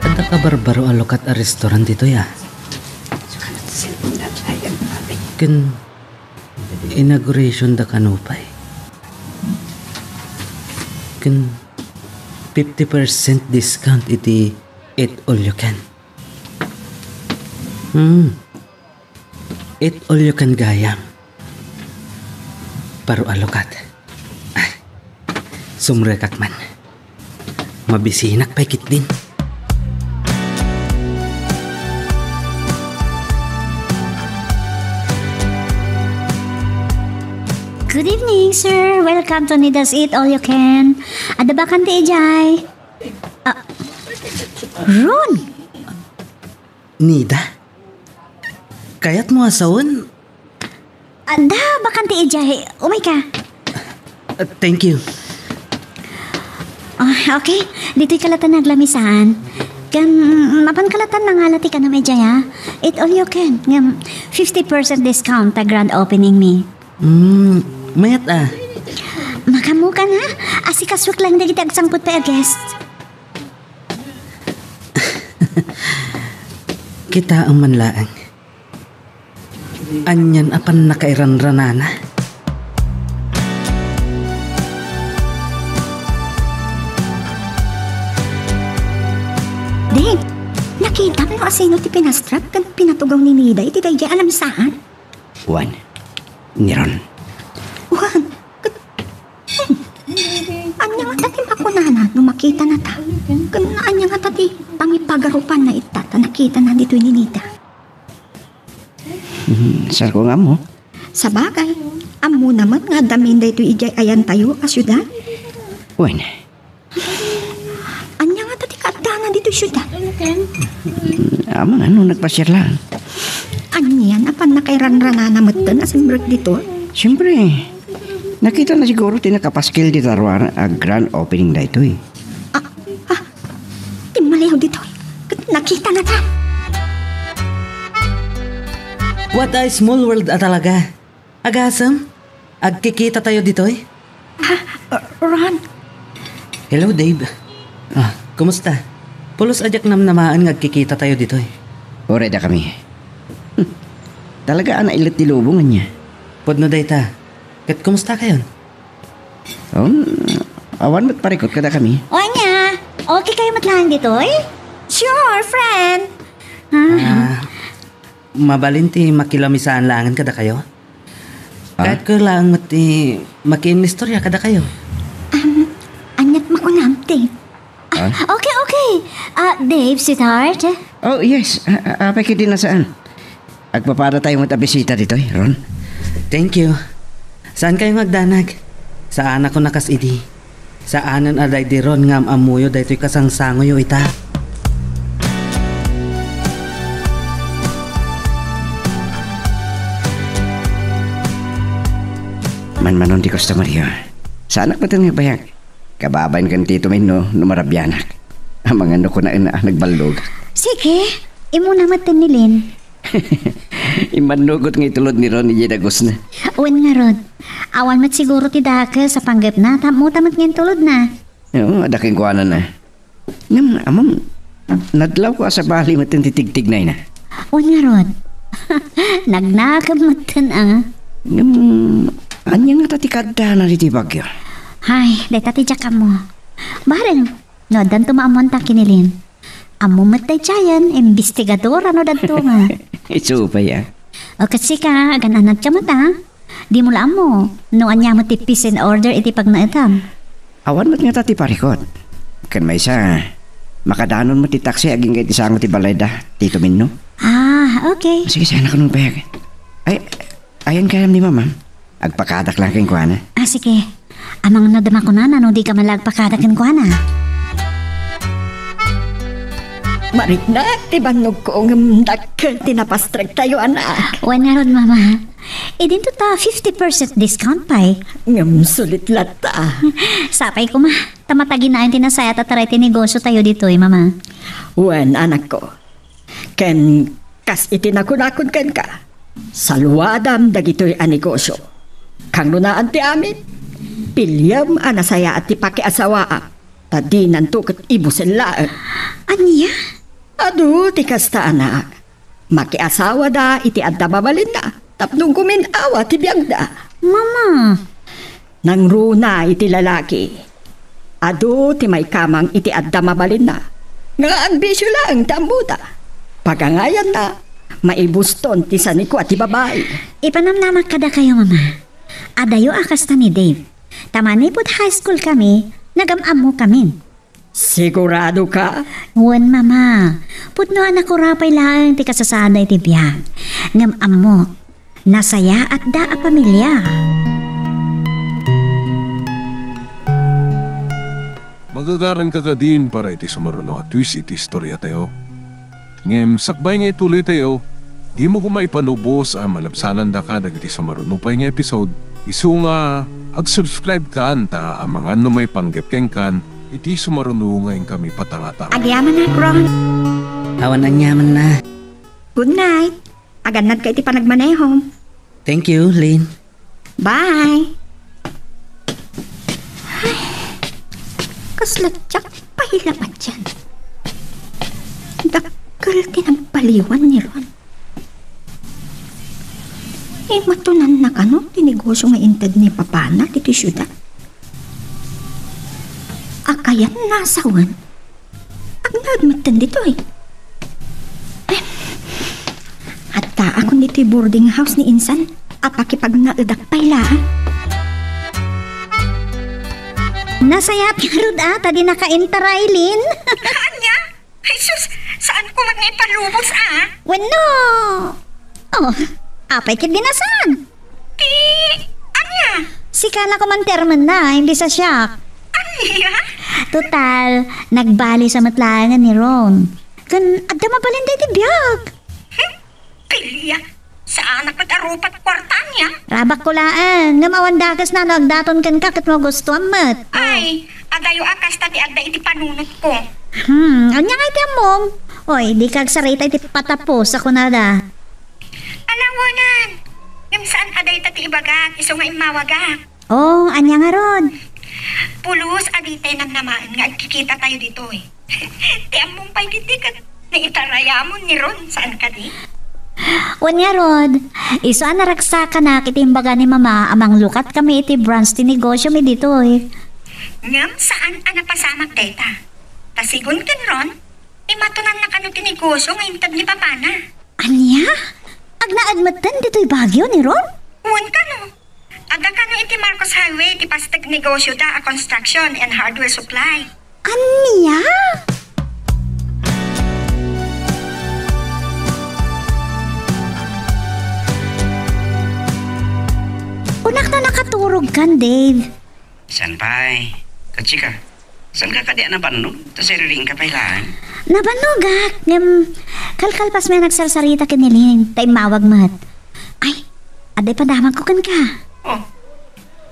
Adda kabarbaro a lukat a restaurant ditoy a. Ken inauguration da kano pay. Ken fifty percent discount iti eat all you can. Hmm. Eat all you can gayam. Baro a lukat. Ay, sumrekak man. Mabisinak pay ketdin. Good evening, sir. Welcome to Nida's Eat All You Can. Adda bakante idiay? Ah, Ron! Nida? Kayatmo a sawen? Adda bakante idiay. Umayka. Uh, thank you. Ah, okay. Ditoyka latta nga aglamis. Ken mapanka latta nga mangala ti kanam idiay, a. Eat all you can. Ngem fifty percent discount ta grand opening mi. Hmm, mayat a. Makaammokan, a. Asikasuek laeng dagiti agsangpet pay a guest. Kitaem man laeng. Anian a pannakairanranana. Dave, nakitam no asino ti pinastrap ken pinatugaw ni Nida iti daydiay a lamisaan? Wen, ni Ron. Wen, ket, hmm, ania ngata ti makunana no makitanata? Ken ania ngata ti pangipagarupanna ita ta nakitana ditoy ni Nida? Hmm, saanko nga ammo. Sabagay, ammona met nga adda amin daytoy idiay ayantayo a siudad. Wen, Ania ngata ti kaaddana ditoy siudad? Amangan no nagpasiar laeng. Anian a pannakairanranana metten a simrek ditoy? Siempre, nakitana siguro ti nakapaskil dita ruar a grand opening daytoy. Ah, ah, timmaliaw ditoy. Ket nakitanata. What a small world a talaga. Agasem, agkikitatayo ditoy? Ah, uh, Ron. Hello, Dave. Ah, kumusta? Pulos a diak namnamaen nga agkikitatayo ditoy. Uray dakami. Hmm. Talaga a nailet ti lubong ania. Pudno dayta. Ket kumustakayon? Um, awan met parikut kadakami. O ania, okay kayo met laeng ditoy? Sure, friend. Ah. Ah, mabalin ti makilamisaan laengen kadakayo? Ah? Kayatko laeng met ti makiinnistorya kadakayo. Um, aniat makunam, Dave? Ah? Ah, okay, okay. Ah, Dave, sweetheart. Oh, yes. Ah, ah, apay ketdi a saan. Agpapadatayo met a bisita ditoy, Ron. Thank you. Saankayo nga agdanag? Saanakon a kas idi. Saanen a daydi Ron nga am-ammoyo daytoy kasangsangoyo ita. Manmanon ti customeryo. Saanak met nga agbayag. Kababain ken Tito Menno no marabianak. Amangan no kunaen a nagballogak. Sige, immuna met ni Lin. Immannugot nga itulod ni Ron idiay dagusna. Wen ngarud, awan met siguro ti dakes a panggepna, tapno ta met nga intulodna. Oo, adda kenkuanana. Ngem, ammom, nadlawko a sabali metten ti tigtignayna. Wen ngarud, nagnakeb metten a. Ngem, ania ngata ti kaaddaanna iti bagyo? Hay, dayta ti diak ammo. Bareng, no addanto maammuanta ken ni Lynn. Ammo met daydiayen, imbestigadora no dadto nga. Isu pay a. O ket sika, agan-anadka met a. Dimo la ammo no ania met ti peace and order iti pagnaetam. Awan met ngata ti parikut. Ken maysa, makadanon met ti taksi agingga iti sango ti balayda, Tito Minno. Ah, okay. Sige, sana kano payag. Ay, ayan kayam ni Mama. Agpakadak lang kenkuana. Ah, sige. Amangan no adda makunana no dika man la agpakadak kenkuana. Mariknak ti bannogko ngem dakkel ti napastrektayo, anak. Wen ngarud, Mama. Idinto ta fifty percent discount pay. Ngem sulit latta. Sapay koma, ta mataginaen ti nasayaat a taray ti negosiotayo ditoy, Mama. Wen, anakko. Ken kas iti nakunakon kenka, saluadam dagitoy a negosio. Kangrunaan ti amin, piliem a nasayaat ti pakiasawaam, ta dinanto ket ibusen laeng. Ania? Adu ti kasta, anak. Makiasawada iti adda mabalinna tapno gumin-awa ti biagda. Mama! Nangruna iti lalaki. Adu ti maikamang iti adda mabalinna nga agbisio laeng ti ammoda. Pagangayanna, maibuston ti sanikua ti babai. Ipanamnamak kadakayo, Mama. Adayo a kasta ni Dave. Ta manipud high school kami, nagam-ammokamin. Sigurado ka? Wen, Mama. Pudno a nakurapay laeng ti kasasaadda iti biag. Ngem ammo, nasayaatda a pamilia. Magagaran ka kadin para iti sumaruno a twist iti istoriatayo. Ngem sakbay nga ituloytayo, dimo koma ipanubos a malabsanandaka dagiti sumaruno pay nga episode, isu nga ag-subscribe kan ta amangan no maipanggep kenkan iti sumaruno nga inkami patangatang. Agyamanak, Ron. Awan aniamanna. Good night. Agannadka iti panagmanehom. Thank you, Lynn. Bye. Ay, kasla diak pay la patian. Dakkel ti nagbaliwan ni Ron. Imatonanna kano ti negosio nga inted ni papana ditoy siudad? Kayatna a sawen? Agnaed metten ditoy. Em, addaakon ditoy boarding house ni insan a pakipagnaedak pay laeng. Nasayaat ngarud a ta dinaka intaray, Lynn. Ania? Ay, sus! Saanko met nga ipalubos, a? Wenno! Oh, apay ket di na saan? Ti, ania? Sika la koman ti armenna, imbes a siak. Ania? Total, nagbali sa met laengen ni Ron. Ken adda mabalin daydi biag. Hmm? Pilia, saanak met a rupat kuarta ania? Rabakko laeng, ngem awan dakesna no agdaton kenka ket magustuam met. Ay, adayo a kasta ti adda iti panunotko. Hmm, ania nga iti ammom? Oy, dika agsarita iti patapos a kunada. Alawanan, ngem saan a dayta ti ibagak, isu nga immawagak. Oh, ania ngarud? Pulos a ditay namnamaen nga agkikitatayo ditoy. Ti ammom pay ditoy ket naitarayamon ni Ron, saan kadi? Wen ngarud, isu a naragsakanak iti imbaga ni Mama a manglukat kami iti branch ti negosio mi ditoy. Ngem saan a napasamak dayta. Ta sigun ken Ron, imatonanna kano ti negosio nga inted ni papana. Ania? Agnaed metten ditoy Baguio ni Ron? Wen kano. Adda kano iti Marcos Highway ti pasteg negosioda a construction and hardware supply. Ania? Kunak ta nakaturogkan, Dave. Saan pay? Ket sika? Saanka kadi a nabannog? Ta siririingka pay laeng. Nabannogak, ngem kalkalpasmi a nagsarsarita ken ni Lynn, ta immawag met. Ay, adda ipadamagko kenka. Oh,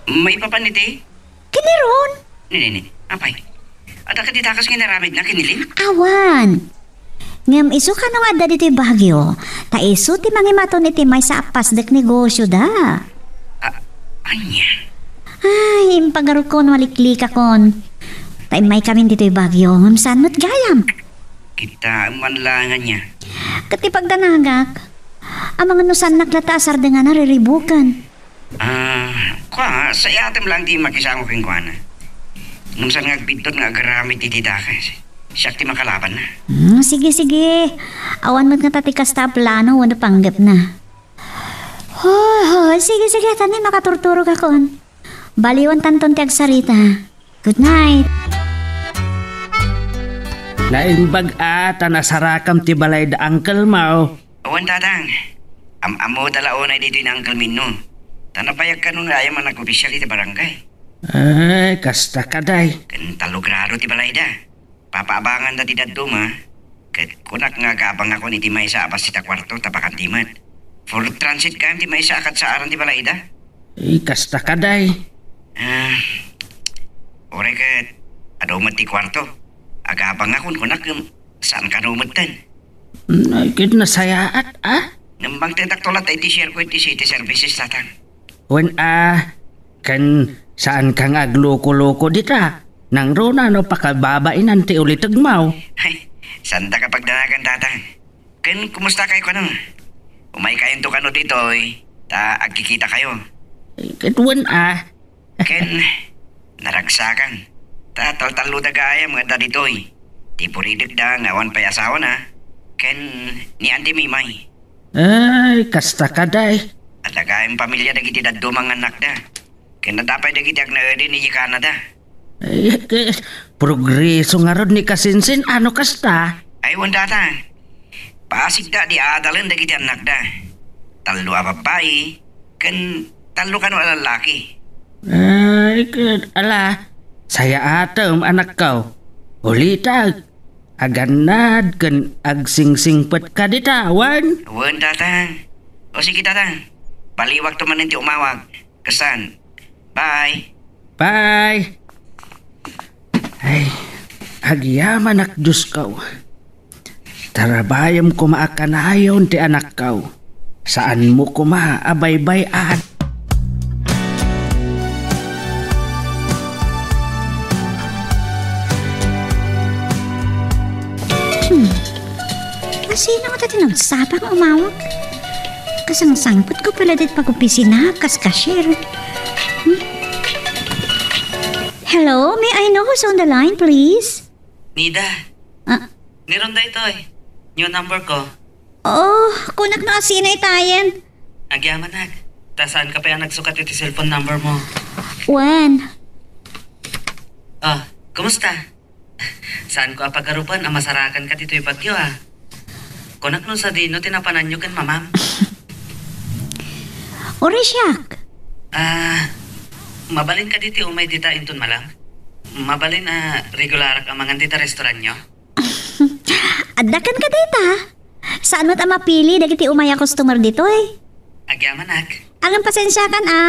maipapan iti? Ken ni Ron. Ni, ni, ni. Apay? Adda kadi dakes nga inaramidna ken ni Lynn? Awan. Ngem isu kano nga adda ditoy Baguio, ta isu ti mangimaton iti maysa a pasdek negosioda. A-, ania? Ay, impagarukon, maliklikakon. Ta immaykamin ditoy Baguio, ngem saan met gayam? Kitaem man la nga ania. Ket ti pagdanagak, amangan no saannak latta a sardengan a riribuken. Ah, kua, sayatem lang ti makisango kenkuana. Ngem saan nga agbiddut nga agaramid iti dakes. Siak ti makalabanna. Hmm, sige, sige. Awan met ngata ti kasta a plano wenno panggepna. Ho, ho, sige, sige, ta ni makaturturogakon. Baliwantanton ti agsarita. Good night. Naimbag a ta nasarakam ti balay da uncle mo. Wen, tatang. Am-ammoda la unay ditoy ni Uncle Minno. Ta nabayag kano nga gayam a nag-opisyal iti barangay. Ay, kasta kadi. Ken tallo grado ti balayda. Papaabanganda ti dadduma. Ket kunak nga agabangakon iti maysa a bassit a kuarto ta bakante met. Food transit gayam ti maysa a kadsaaran ti balayda. Ay, kasta kadi. Ah, uray ket adu met ti kuarto. Agabangakon kunak ngem saan kano metten. Ay, ket nasayaat, a? Ngem bangtetakto latta iti share ko iti city services, tatang. Wen a, ken saanka nga agluko-luko dita. Nangruna no pakababainan ti ulitegmo. Ay, saandak a pagdanagan, tatang. Ken kumustakayo kano? Umaykayonto kano ditoy, ta agkikitakayo. Ket wen a. Ken naragsakan. Ta taltalloda gayam nga adda ditoy. Ti buridekda nga awan pay asawana. Ken ni Auntie Mimay. Ay, kasta kadi. Adda gayam pamilia dagiti dadduma nga annakda. Ken adda pay dagiti agnaed idiay Canada. Ay, ket progreso ngarud ni Kasinsin, a no kasta? Ay, wen, tatang. Pasigda ti adalen dagiti annakda. Tallo a babbai, ken tallo kano a lallaki. Ay, ket ala, sayaatem, anakko. Ulitek, agannad ken agsingsingpetka dita, wen? Wen, tatang. O sige, tatang. Baliwakto manen ti umawag. Kasan? Bye. Bye. Ay, agyamanak, Diosko. Tarabayem koma a kanayon ti anakko. Saanmo koma a baybay-at. Hmm. Asino nga ti nagsapa nga umawag? Kasangsangpetko pay la ditoy pag-opisina, kas cashier. Hmm? Hello, may I know who's on the line, please? Nida. Ah? Ni Ron daytoy. New number ko. Oh, kunak no asino itayen. Agyamanak. Ta saanka pay a nagsukat iti cellphone number mo. Wen. Ah, kumusta? Saanko a pagarupen a masarakanka ditoy Baguio, a. Kunak no sadino ti napananyo ken mamam? Uray siak. Ah, mabalin kadi ti umay dita inton malam? Mabalin a regularak a mangan dita restauranyo? Adda kenka dita? Saan met a mapili dagiti umay a customer ditoy? Agyamanak. Ngem pasensiakan a,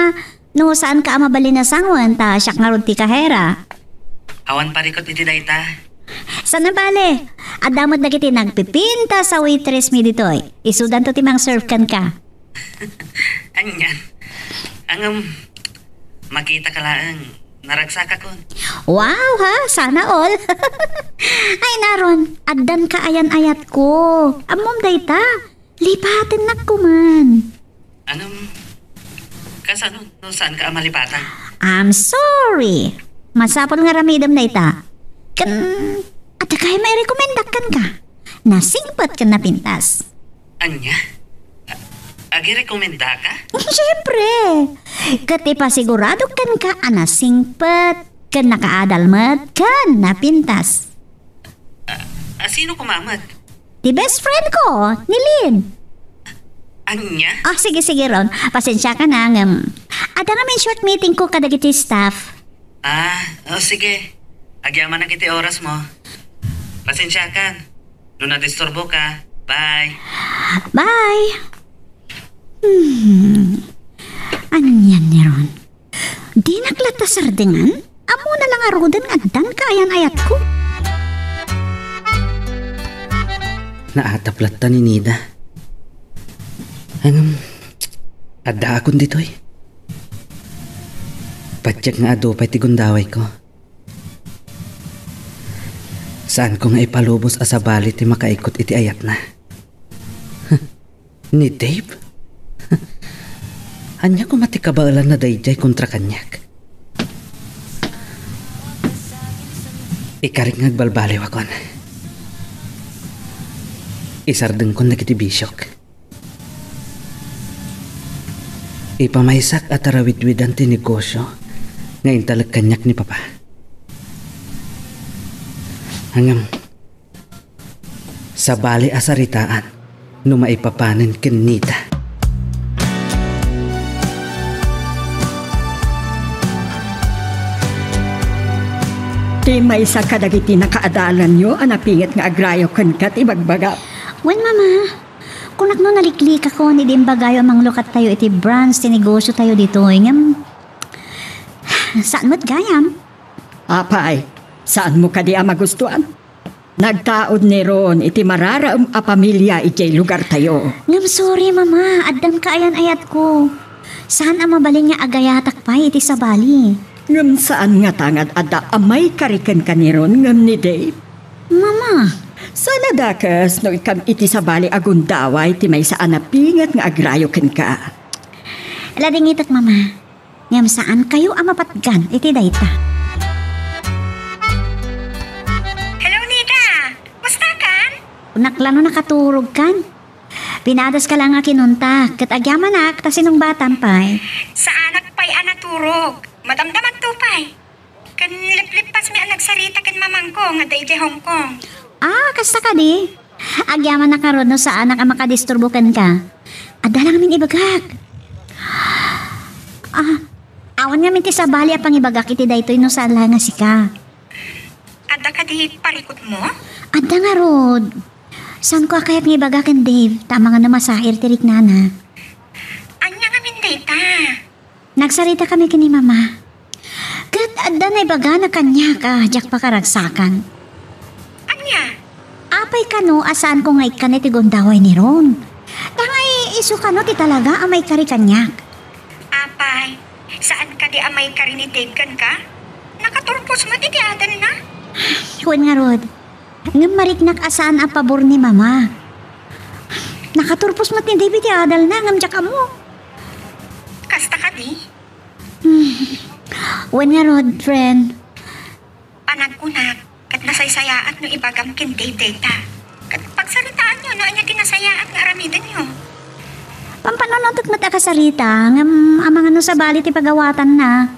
no saanka a mabalin a sangoen ta siak ngarud ti kahera. Awan parikut iti dayta. Saan a bale, adda met dagiti nagpipintas a waitress mi ditoy. Isudanto ti mang-serve kenka. Ania? Ngem, makitaka laeng, naragsakakon. Wow, ha? Sana all. Ay, Ron, addanka ayan-ayatko. Ammom dayta, lipatennak koma. Ngem, kasano no saanka a malipatan? I'm sorry. Masapul nga aramidem dayta. Ken, adda kayat a mairekomendak kenka? Nasingpet ken napintas. Ania? A-, agirekomendaka? Siempre! Ket ipasiguradok kenka a nasingpet, ken nakaadal met, ken napintas. A-, a, sino koma met? Ti best friend ko, ni Lynn. Ania? Oh, sige, sige, Ron. Pasensiaka na, ngem adda ngamin short meeting ko kadagiti staff. Ah, oh, sige. Agyamanak iti oras mo. Pasensiakan. No nadisturboka. Bye. Bye. Hmm. Anian ni Ron? Dinak latta sardengan? Ammona la ngaruden nga addanka ayan-ayatko. Naatap latta ni Nida. Ngem, addaakon ditoy. Patiek nga adu pay ti gundawayko. Saanko nga ipalubos a sabali ti makaikut iti ayatna. Ni Dave? Ania koma ti kabaelanna daydiay kontra kaniak? Ikarik nga agbalbaliwakon. Isardengkon dagiti bisiok. Ipamaysak a tarawidwidan ti negosio nga intalek kaniak ni Papa. Ngem, sabali a saritaan no maipapanen ken Nida. Ti maysa kadagiti nakaadalanyo a napinget nga agrayo kenka ti ibagbagam. Wen, Mama. Kunak no naliklikakon idi imbagayo a manglukattayo iti branch ti negosiotayo ditoy, ngem saan met gayam. Apay, saanmo kadi a magustuan? Nagtaud ni Ron iti mararaem a pamilia idiay lugartayo. Ngem sorry, Mama, addan kaayan-ayatko. Saan a mabalin nga agayatak pay iti sabali. Ngem saan ngata nga adda a maikari kenka ni Ron ngem ni Dave? Mama. Saan a dakes no ikam iti sabali a gundaway ti maysa a napinget nga agrayo kenka? Ladingitek, Mama. Ngem saankayo a mapatgan iti dayta. Hello, Nida! Kumusta kan? Kunak la no nakaturog kan. Pinadaska la nga kinuntak, ket agyamanak ta sinungbatam pay. Saanak pay a naturog. Madamdamanto pay. Ken liplipasmi a nagsarita ken mamangko nga adda idiay Hong Kong. Ah, kasta kadi? Agyamanak ngarud no saanak a makadisturbo kenka. Adda la ngamin ibagak. Ah, awan ngamin ti sabali a pangibagak iti daytoy no saan la nga sika. Adda kadi parikutmo? Adda ngarud. Saanko a kayat nga ibaga ken Dave, ta amangan no masair ti riknana. Ania ngamin dayta? Nagsarita kami ken ni Mama. Ket adda naibagana kaniak a diak pakaragsakan. Ania? Apay kano a saanko nga ikkan iti gundaway ni Ron? Dangay isu kano ti talaga a maikari kaniak? Apay, saan kadi a maikari ni Dave kenka? Nakaturpos met iti adalna? Wen ngarud, ngem mariknak a saan a pabor ni Mama. Nakaturpos met ni Dave iti adalna, ngem diak ammo. Kasta kadi? Hmm. Wen ngarud, friend. Panagkunak, ket nasaysayaat no ibagam ken Dave dayta. Ket pagsaritaanyo no ania ti nasayaat nga aramidenyo. Pampanunotek met a kasarita, ngem amangan no sabali ti pagawatanna.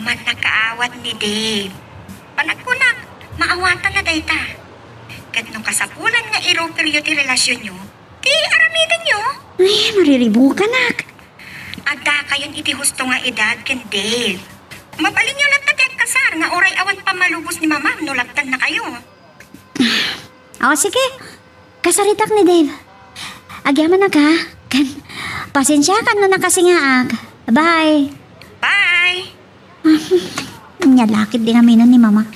Mannakaawat ni Dave. Panagkunak, maawatanna dayta. Ket no kasapulan nga iruperyo ti relasionyo, ti aramidenyo. Ay, mariribukanak. Addakayon iti husto nga edad ken Dave. Mabalinyo latta ti agkasar nga uray awan pammalubos ni Mamam no labtannakayo. Aw, sige. Kasaritak ni Dave. Agyamanak, ha? Ken, pasensiakan no nakasingaak. Bye. Bye. Ania la ket ti naminan ni Mama?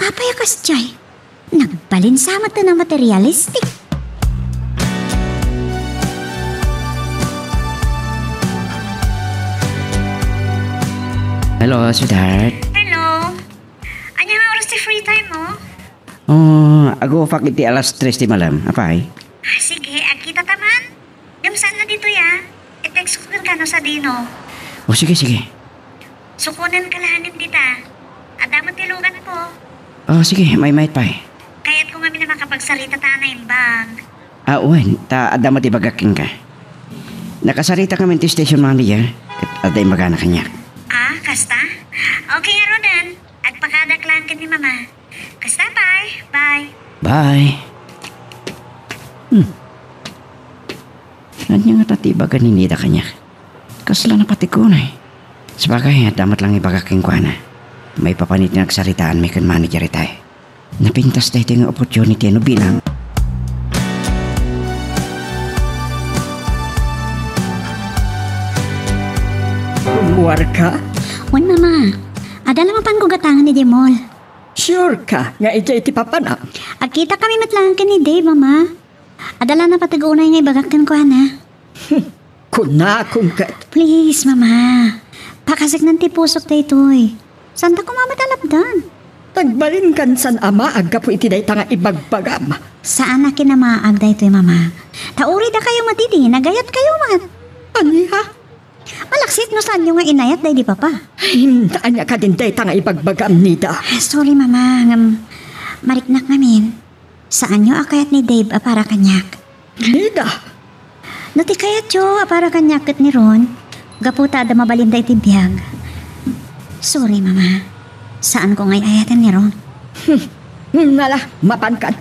Apay a kasdiay? Nagbalin sa met a materialistic. Hello, sweetheart. Hello. Ania nga oras ti free time mo? Oh, agupak iti alas tres ti malem. Apay? Ah, sige, agkita ta man. Ngem saan na ditoy, ah. I-text ko kenka no sadino. Oh, sige, sige. Sukonen ka laeng dita. Adda met ti lugan ko. Oh, sige, maymayat pay. Kayat ko ngamin a makapagsarita ta a naimbag. Ah, wen, ta adda met ibagak kenka. Nakasarita kami ti station manager, ket adda imbagana kaniak. Ah, kasta? Okay, ngaruden. Agpakadak laeng ken ni Mama. Kasta, bye. Bye. Bye. Hmm. Ania ngata ti ibaga ni Nida kaniak? Kasla napateg unay. Sabagay, adda met lang ibagak kenkuana. Maipapan iti nagsaritaanmi ken manager itay. Napintas daytoy nga opportunity no bilang. Warka? Wen, Mama. Adda la mapanko gatangen idiay mall. Sure ka nga idiay ti papana? Agkitakami met laeng ken ni Dave, Mama. Adda la napateg unay nga ibagak kenkuana. Kunakon ket. Please, Mama. Pakaseknan ti pusok daytoy. Saanta koma met a lapdan. Nagbalinkan san a maag gapu iti dayta nga ibagbagam. Saan a kinamaag daytoy, Mama. Ta uray dakayo met idi, nagayatkayo met. Ania? Malaksid no saanyo nga inayat daydi Papa. Ay, ania kadin dayta nga ibagbagam, Nida? Ah, sorry, Mama. Ngem, mariknak ngamin. Saanyo a kayat ni Dave a para kaniak. Nida! No ti kayatyo a para kaniak ket ni Ron, gapu ta adda mabalinda iti biag. Sorry, Mama. Saanko nga ay-ayaten ni Ron. Hmm, nala, mapankan.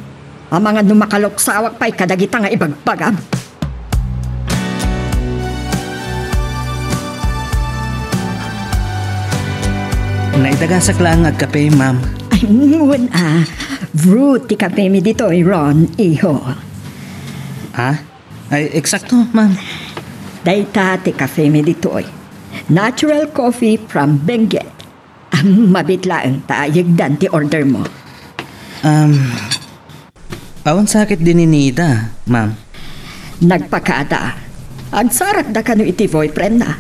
Amangan no makalaksawak pay kadagita nga ibagbagam. Naidagasak laeng nga agkape, ma'am. Ay, ngem a. Brut ti kapemi ditoy, Ron, iho. Ha? Ay, eksakto, ma'am. Dayta ti kapemi ditoy. Natural coffee from Benguet. Am, mabiit laeng ta yegdan ti order mo. Um, awan sakit di ni Nida, ma'am. Nagpakada. Agsarakda kano iti boyfriend na.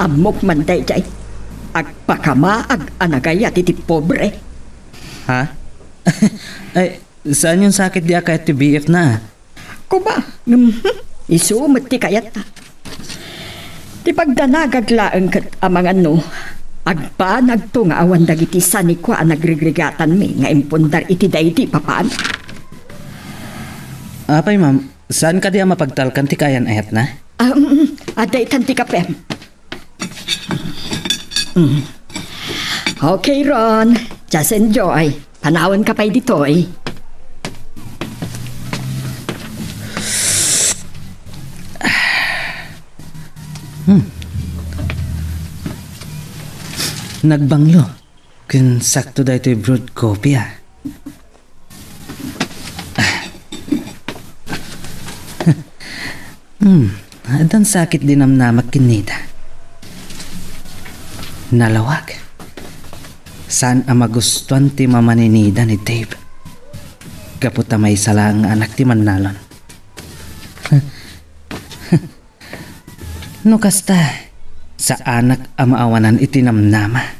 Ammok man daydiay. Agpakamaag a nagayat iti pobre. Ha? Ay, saan yung sakit di akayat ti B F na? Kuma, ngem, hmm, isu met ti kayatna. Ti pagdanagak laeng ket amangan no, agbanagto nga awan dagiti sanikua a nagrigrigatanmi nga impundar iti daydi papan. Apay, ma'am, saan kadi a mapagtalkan ti kayan-ayatna? Um, adda itan ti kapem. Mm. Okay, Ron. Just enjoy. Panawanka pay ditoy. Hmm. Nagbanglo. Ken sakto daytoy brewed coffee, ah. Hmm, addan sakit di namnamak ken Nida. Nalawag. Saan a magustuan ti mama ni Nida ni Dave. Gapu ta maysa laeng nga anak ti mannalon. No kasta, saanak a maawanan iti namnama.